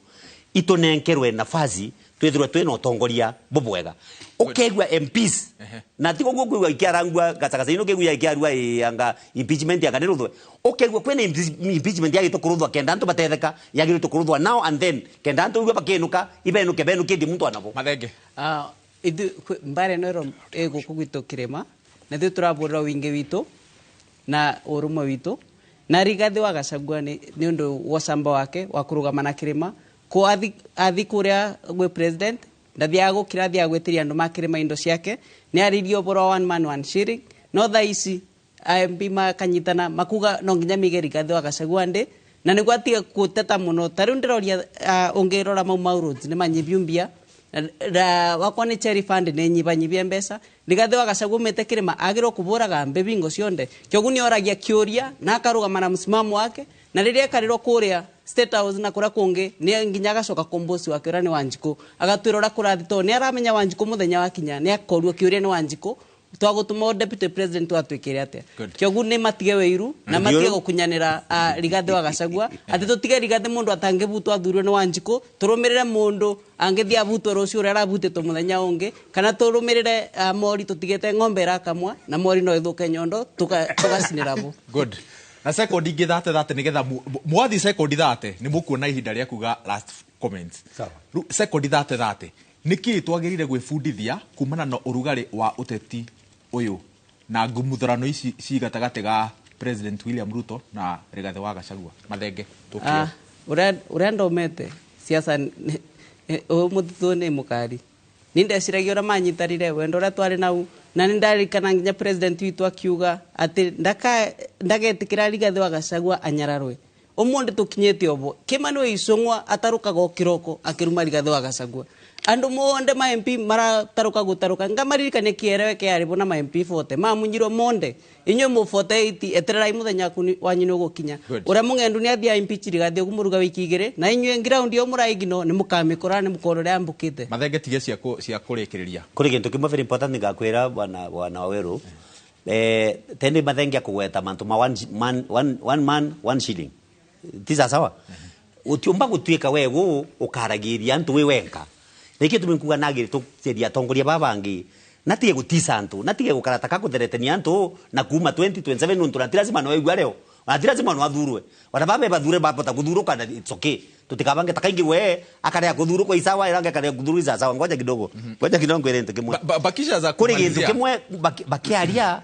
itunenkerwe nafasi twithirwe twina utongoria bubwega ukegua MPs na ti koguo kuigua ikiarangua gacagaca ino kegua ikiarua anga impeachment yanga niruthwe ukegua kwina impeachment yagitwo kuruthwa kenda antu batetheka yagitwo kuruthwa now and then kenda antu igua bakinuka ibenuke benuke muntu anabo mathenge ithu mbare no ro iguku gwitu kirima na ithu turaburira wingi witu na urumwe witu na Rigathi wa Gachagua ni undu wa camba wake wa kurugama na kirima ko athi kuria gwi president ndathiaga gukira athiaga gwitiria andu ma kirima indo ciake ni aririe uboro one man one shilling no thaa ici IMP makanyitana makuga no nginya mige Rigathi wa Gachagua ndi Na niguo atige guteta muno. Ta riu ndiroria ungirora Mau Mau Roads ni manyibio mbia wakwa ni cherry fund ni nyibanyibia mbeca. Rigathi wa Gachagua umite kirima agirwo kuburaga mbibingo cionde. Kiogu ni oragia kiuria na akarugama na msimamo wake, na riria ekarirwo kuria State House na kuria kungi ni nginya agacoka kombosi wake uria ni Wanjiku agatwira uria kurathi, to ni aramenya Wanjiku muthenya wakinya ni akoruo kiuria ni Wanjiku twagutuma deputy president watwikire atia. Kiogu ni matige weiru na matige gukunyanira Rigathi wa Gachagua, ati tutige Rigathi mundu atangibutwo athurirwe ni Wanjiku, turumirire mundu angithia abutwo rucio uria arabutitwo muthenya ungi, kana turumirire mori tutigite ng'ombe irakamwa na mori no ithuke nyondo tugacinira bo. Good. Na sekondi ingĩ thate thate nigetha mwathi sekondi thate ni mukuona ihinda rĩa kuga last comments. Rĩu sekondi thate thate nĩkĩ twagĩrĩire gwĩbundithia kumana na ũrugarĩ wa ũteti ũyũ na ngumutharano ici ci gatagatĩ ga President William Ruto na Rigathi wa Gachagua? Mathenge tũkio. Ũrĩa ndomete siasa ũyũ mũthitũ nĩ mũkari. Ni ndeciragia ũrĩa manyitarire wendo ũrĩa twarĩ nau, na nĩ ndarikana nginya president witũ akiuga atĩ ndagetĩkĩra Rigathi wa Gachagua anyararwe. Ũmũthĩ tũkinyĩte ũguo Kimani wa Ichung'wa atarukaga o kĩroko akĩruma Rigathi wa Gachagua. Andu monde ma MP marataruka gutaruka ngamaririkane kierewe kiari na ma MP 40 mamunyirwo monde inywe mu 48 etererai muthenya wanyu ni ugukinya. Uria mung'endu ni athia impeach Rigathi ukumuruga wiki igiri na inywe ground yo muraigino ni mukamikora ni mukona uria ambukite. Mathenge tige cia kurikiria kuri kintu kimwe very important ngakwira bwana Waweru tende Mathenge akugweta mantu ma one man one shilling tisa sawa utiumba gutuika wegu ukaragiria antu wi wenka. Niki tumenkuga nagiri tuceria atongoria babangi natige gutisa antu natige gukarata ka kutheretania antu na kuma 2027 nuntu na tirazima no igua leo na tirazima no athurwe wana babe bathure bapota kuthuruka na it's okay tutikabange takaingi we akaria kuthuruka isawa irange akaria kuthuruka isawa. Ngoja kidogo ngoja kidogo ngwire ntu kimwe bakisha za kuri gintu kimwe bakiaria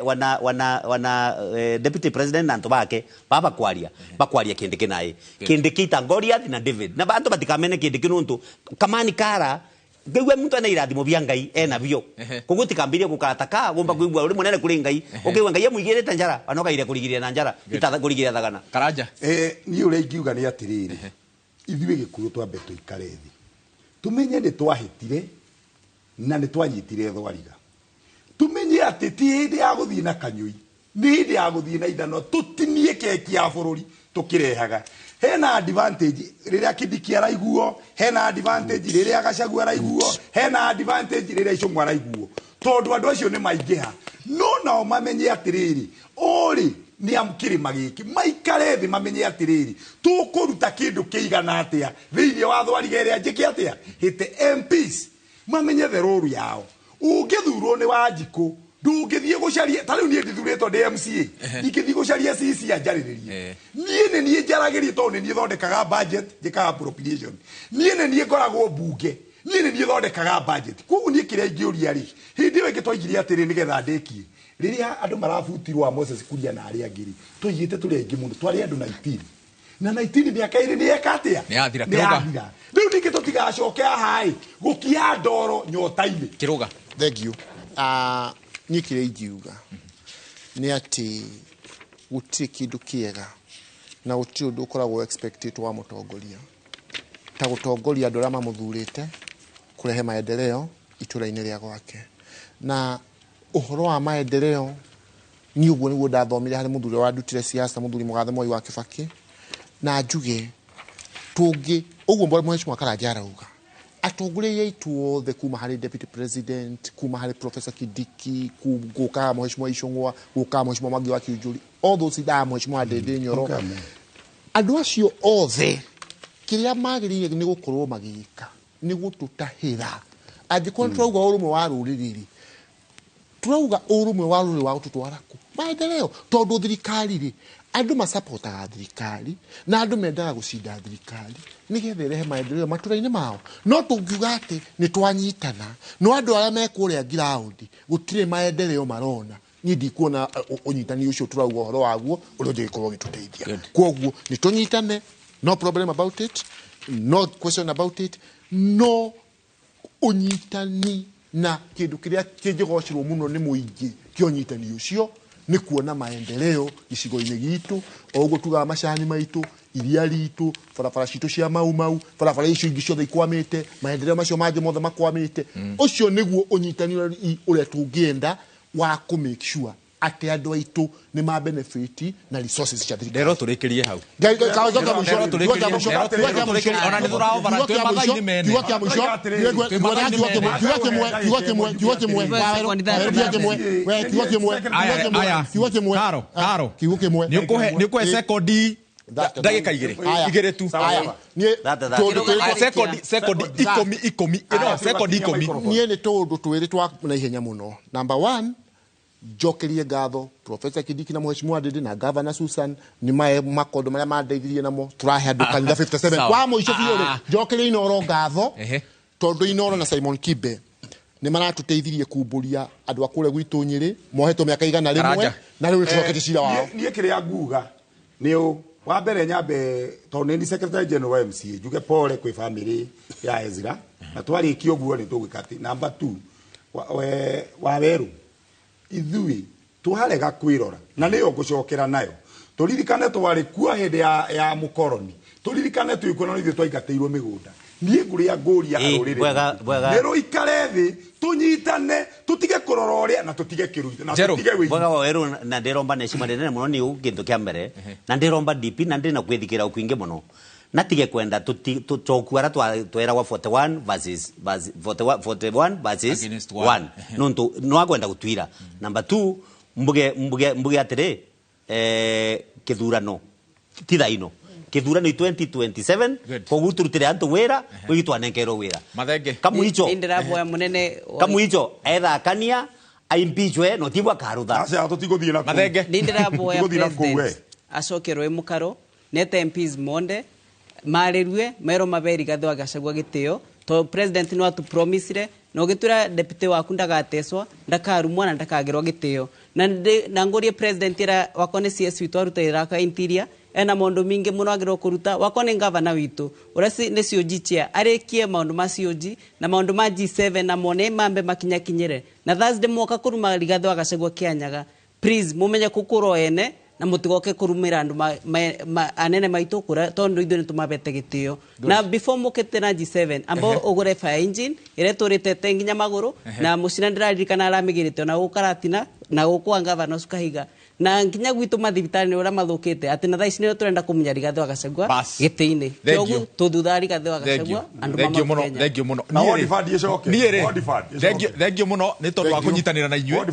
wana deputy president na antu bake baba kwaria bakwaria kindi kinae kindi kita Goliath na David na bantu batikamene kindi kinuntu kamani kara ngewe muntu ena irathimo bia Ngai ena bio koguo tikambirie gukarata ka gomba kuigua uri munene kuri Ngai ukiigua Ngai amuigirite njara anokaire kurigiria na njara itathakurigiria thagana Karanja. Ni uria ingiuga ni atiriri ithuĩ Gĩkũyũ twambe tuikare thi tumenye ni twahĩtire na ni twanyitire thwariga tumenye atĩ ti hĩndĩ ya gũthiĩ na kanyũi nĩ hĩndĩ ya gũthiĩ na ithanwa tũtinie keki ya bũrũri tũkĩrehaga. Hena advantage rĩrĩa Kindiki araiguo, hena advantage rĩrĩa Gachagua araiguo, hena advantage rĩrĩa Ichung'wa araiguo, tondũ andũ acio nĩ maingĩha. No nao mamenye atĩrĩrĩ ũrĩ nĩ am kĩrĩma gĩkĩ maikare thĩ mamenye atĩrĩrĩ tũkũruta kĩndũ kĩigana atĩa thĩinĩ wa thwariga ĩrĩa njĩke atĩa hĩte MPs mamenye the role yao. Ũngĩthurwo nĩ Wanjikũ ndũngĩthiĩ gũcaria ta rĩu niĩ ndithurĩtwo ndĩ MCA ingĩthiĩ gũcaria CC anjarĩrĩrie niĩ nĩ niĩ njaragĩrie tondũ nĩ niĩ thondekaga budget njĩkaga appropriation niĩ nĩ niĩ ngoragwo mbunge niĩ nĩ niĩ thondekaga budget. Koguo niĩ kĩrĩa ingĩũria rĩ hĩndĩ ĩyo ĩngĩ twaigire atĩrĩ nĩgetha ndĩkie rĩrĩa andũ marabutirwo a Moses Kuria na arĩa angĩ rĩ twaigĩte tũrĩ aingĩ mũno twarĩ andũ 19 na 19 mĩaka ĩrĩ nĩ eka atĩa nĩ yathira. Kĩrũga rĩu ningĩ tũtigacoke haha ĩ gũkia ndoro nyota-inĩ. Kĩrũga. Thank you. Niĩ kĩrĩa ingiuga nĩ atĩ gũtirĩ kĩndũ kĩega na gũtirĩ ũndũ ũkoragwo expected wa mũtongoria ta gũtongoria andũ arĩa mamũthurĩte kũrehe maendeleo itũra-inĩ rĩa gwake. Na ũhoro wa maendeleo niĩ ũguo nĩguo ndathomire harĩ mũthuri ũrĩa wandutire siasa, mũthuri mũgathe Mwai wa Kibaki, na njuge tũngĩ ũguo Mheshimiwa Karanja arauga atongoria aitũ othe kuma harĩ deputy president, kuma harĩ Professor Kindiki, gũkaga Mheshimiwa Ichung'wa, gũkaga Mheshimiwa Mwangi wa Kiunjuri, all those da Mheshimiwa Ndindi Nyoro, andũ acio othe kĩrĩa magĩrĩire nĩ gũkorwo magĩka nĩ gũtũtahĩra. Angĩkorwo nĩ tũrauga ũrũmwe wa rũrĩrĩ rĩ, tũrauga ũrũmwe wa rũrĩrĩ wa gũtũtwara kũ maendeleo, tondũ thirikari rĩ andũ masapotaga thirikari na andũ mendaga gũcinda thirikari nĩgetha ĩrehe maendeleo matũra-inĩ mao. No tũngiuga atĩ nĩ twanyitana no andũ arĩa me kũrĩa ground gũtirĩ maendeleo marona, niĩ ndikuona ũnyitani ũcio tũrauga ũhoro waguo ũrĩa ũngĩgĩkorwo ũgĩtũteithia. Kwoguo nĩ tũnyitane, no problem about it, no question about it, no ũnyitani na kĩndũ kĩrĩa kĩngĩgocirwo mũno nĩ mũingĩ kĩa ũnyitani ũcio Nĩ kuona maendeleo gĩcigo-inĩ gitũ, o ũguo tugaga macani maitũ, iria ritũ, barabara citũ cia mau mau, barabara icio ingĩ ciothe ikwamĩte, maendeleo macio mangĩ mothe makwamĩte. Ũcio nĩguo ũnyitanĩri ũrĩa tũngĩenda wa kũ make sure atĩ andũ aitũ nĩ ma benefit na resources cia thirikari. Ndero tũrĩkĩrie hau. Nĩ ũkũhe sekondi ndagĩka igĩrĩ igĩrĩ tu. Sekondi ikũmi ikũmi ĩno sekondi ikũmi. Niĩ nĩ tũũndũ twĩrĩ twa na ihenya mũno. Number 1, njokerie ngatho Professor Kindiki na Mheshimiwa Ndindi na Governor Susan ni mae makondo maria mandeithirie namo turahe andu kanitha 57 kwa mũico biũ rĩ, njokerie Inoro ngatho tondu Inoro na Simon Kibe nĩ maratuteithirie kumbũria andũ a kũrĩa gwitũ Nyĩrĩ mohetwo mĩaka 100 na rĩu nĩtũcokete cira wao. Niĩ kĩrĩa nguga nĩ wa mbere nyambe tondũ nĩ secretary general wa MCA njuge pole kwĩ family ya Ezra na twarĩkia ũguo nĩ tũgwĩka atĩ number 2 wa werũ ithuĩ twarega kwĩrora na nĩyo ngũcokera nayo tũririkane twarĩ kuo hĩndĩ ya mũkoroni tũririkane twĩ kuo na ithuĩ twaingatĩirwo mĩgũnda. Niĩ ngũrĩa ngũria rũrĩrĩ nĩ rũikare thĩ tũnyitane tũtige kũrora ũrĩa na tũtige kĩruitho na tũtige wĩiru. Bwega wa werũ na ndĩromba na heshima nene mũno nĩ kĩndũ kĩa mbere na ndĩromba DP na ndĩ na kwĩthikĩra kwingĩ mũno na tige kwenda tũkuara tweragwa 41 versus 41 versus 1 nontu no akwenda gutwira. Number 2 mbuge atiri kithurano ti thaino kithurano 2027 koguo turutire antu wira gwitwanenkerwo wira mathenge kamuicho ndiraboya munene kamuicho ethakania aimpeachwe no tibwa karutha acia tutiguthie na mathenge ndiraboya president acokerwe mukaro nete MPs monde marerue mero maberi gatho agacagua gitio to president no atu promisire no gitura deputy waku ndagateswa ndakarumwa na ndakagirwo gitio na ngurie president ira wakone CS witu aruta iraka interior ena maundu mingi muno agirwo kuruta wakone governor witu uria ni COG chair arikie maundu ma COG na maundu ma G7 na mone mambe makinya kinyire na Thursday mwoka kuruma rigatho agacagua kianyaga please mumenye kukuro ene na mutigoke kurumira andu anene maitu kura tondu ithuĩ nĩtũmabete gĩtĩo na before mukite na G7 ambo ugure fire engine ĩrĩa tũrĩtete nginya magũrũ na mũcina ndĩraririkana aramĩgĩrĩte ona gũkaratina na gũkwa ngavana ũcio Kahiga na nginya gwitũ mathibitarĩ nĩ ũrĩa mathũkĩte atĩ na thaa ici nĩrĩo tũrenda kũmunya Rigathĩ wa Gachagua gĩtĩ-inĩ kĩoguo tũthutha Rigathĩ wa Gachagua andũ ma Kenya. Thank you mũno thank you mũno nĩ tondũ wa kũnyitanĩra na inyuĩ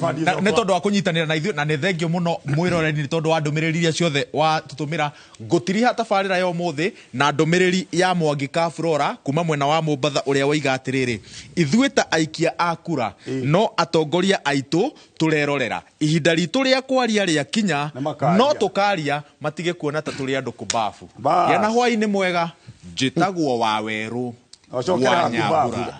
nĩ tondũ wa kũnyitanĩra na ithuĩ na nĩ thank you mũno mwĩroreri nĩ tondũ wa ndũmĩrĩri iria ciothe watũtũmĩra. Ngũtiriha tabarĩra ya ũmũthĩ na ndũmĩrĩri ya Mwangi Kaburora kuma mwena wa Mombatha ũrĩa woiga atĩrĩrĩ, ithuĩ ta aikia a kura no atongoria aitũ tũrerorera ihinda ritũ rĩa kwaria rĩa kinya no tũkaria matige kuona ta tũrĩ andũ kũbabu. Gĩa na hwaĩ-inĩ mwega, njĩtagwo Wawerũ wa Nyambura.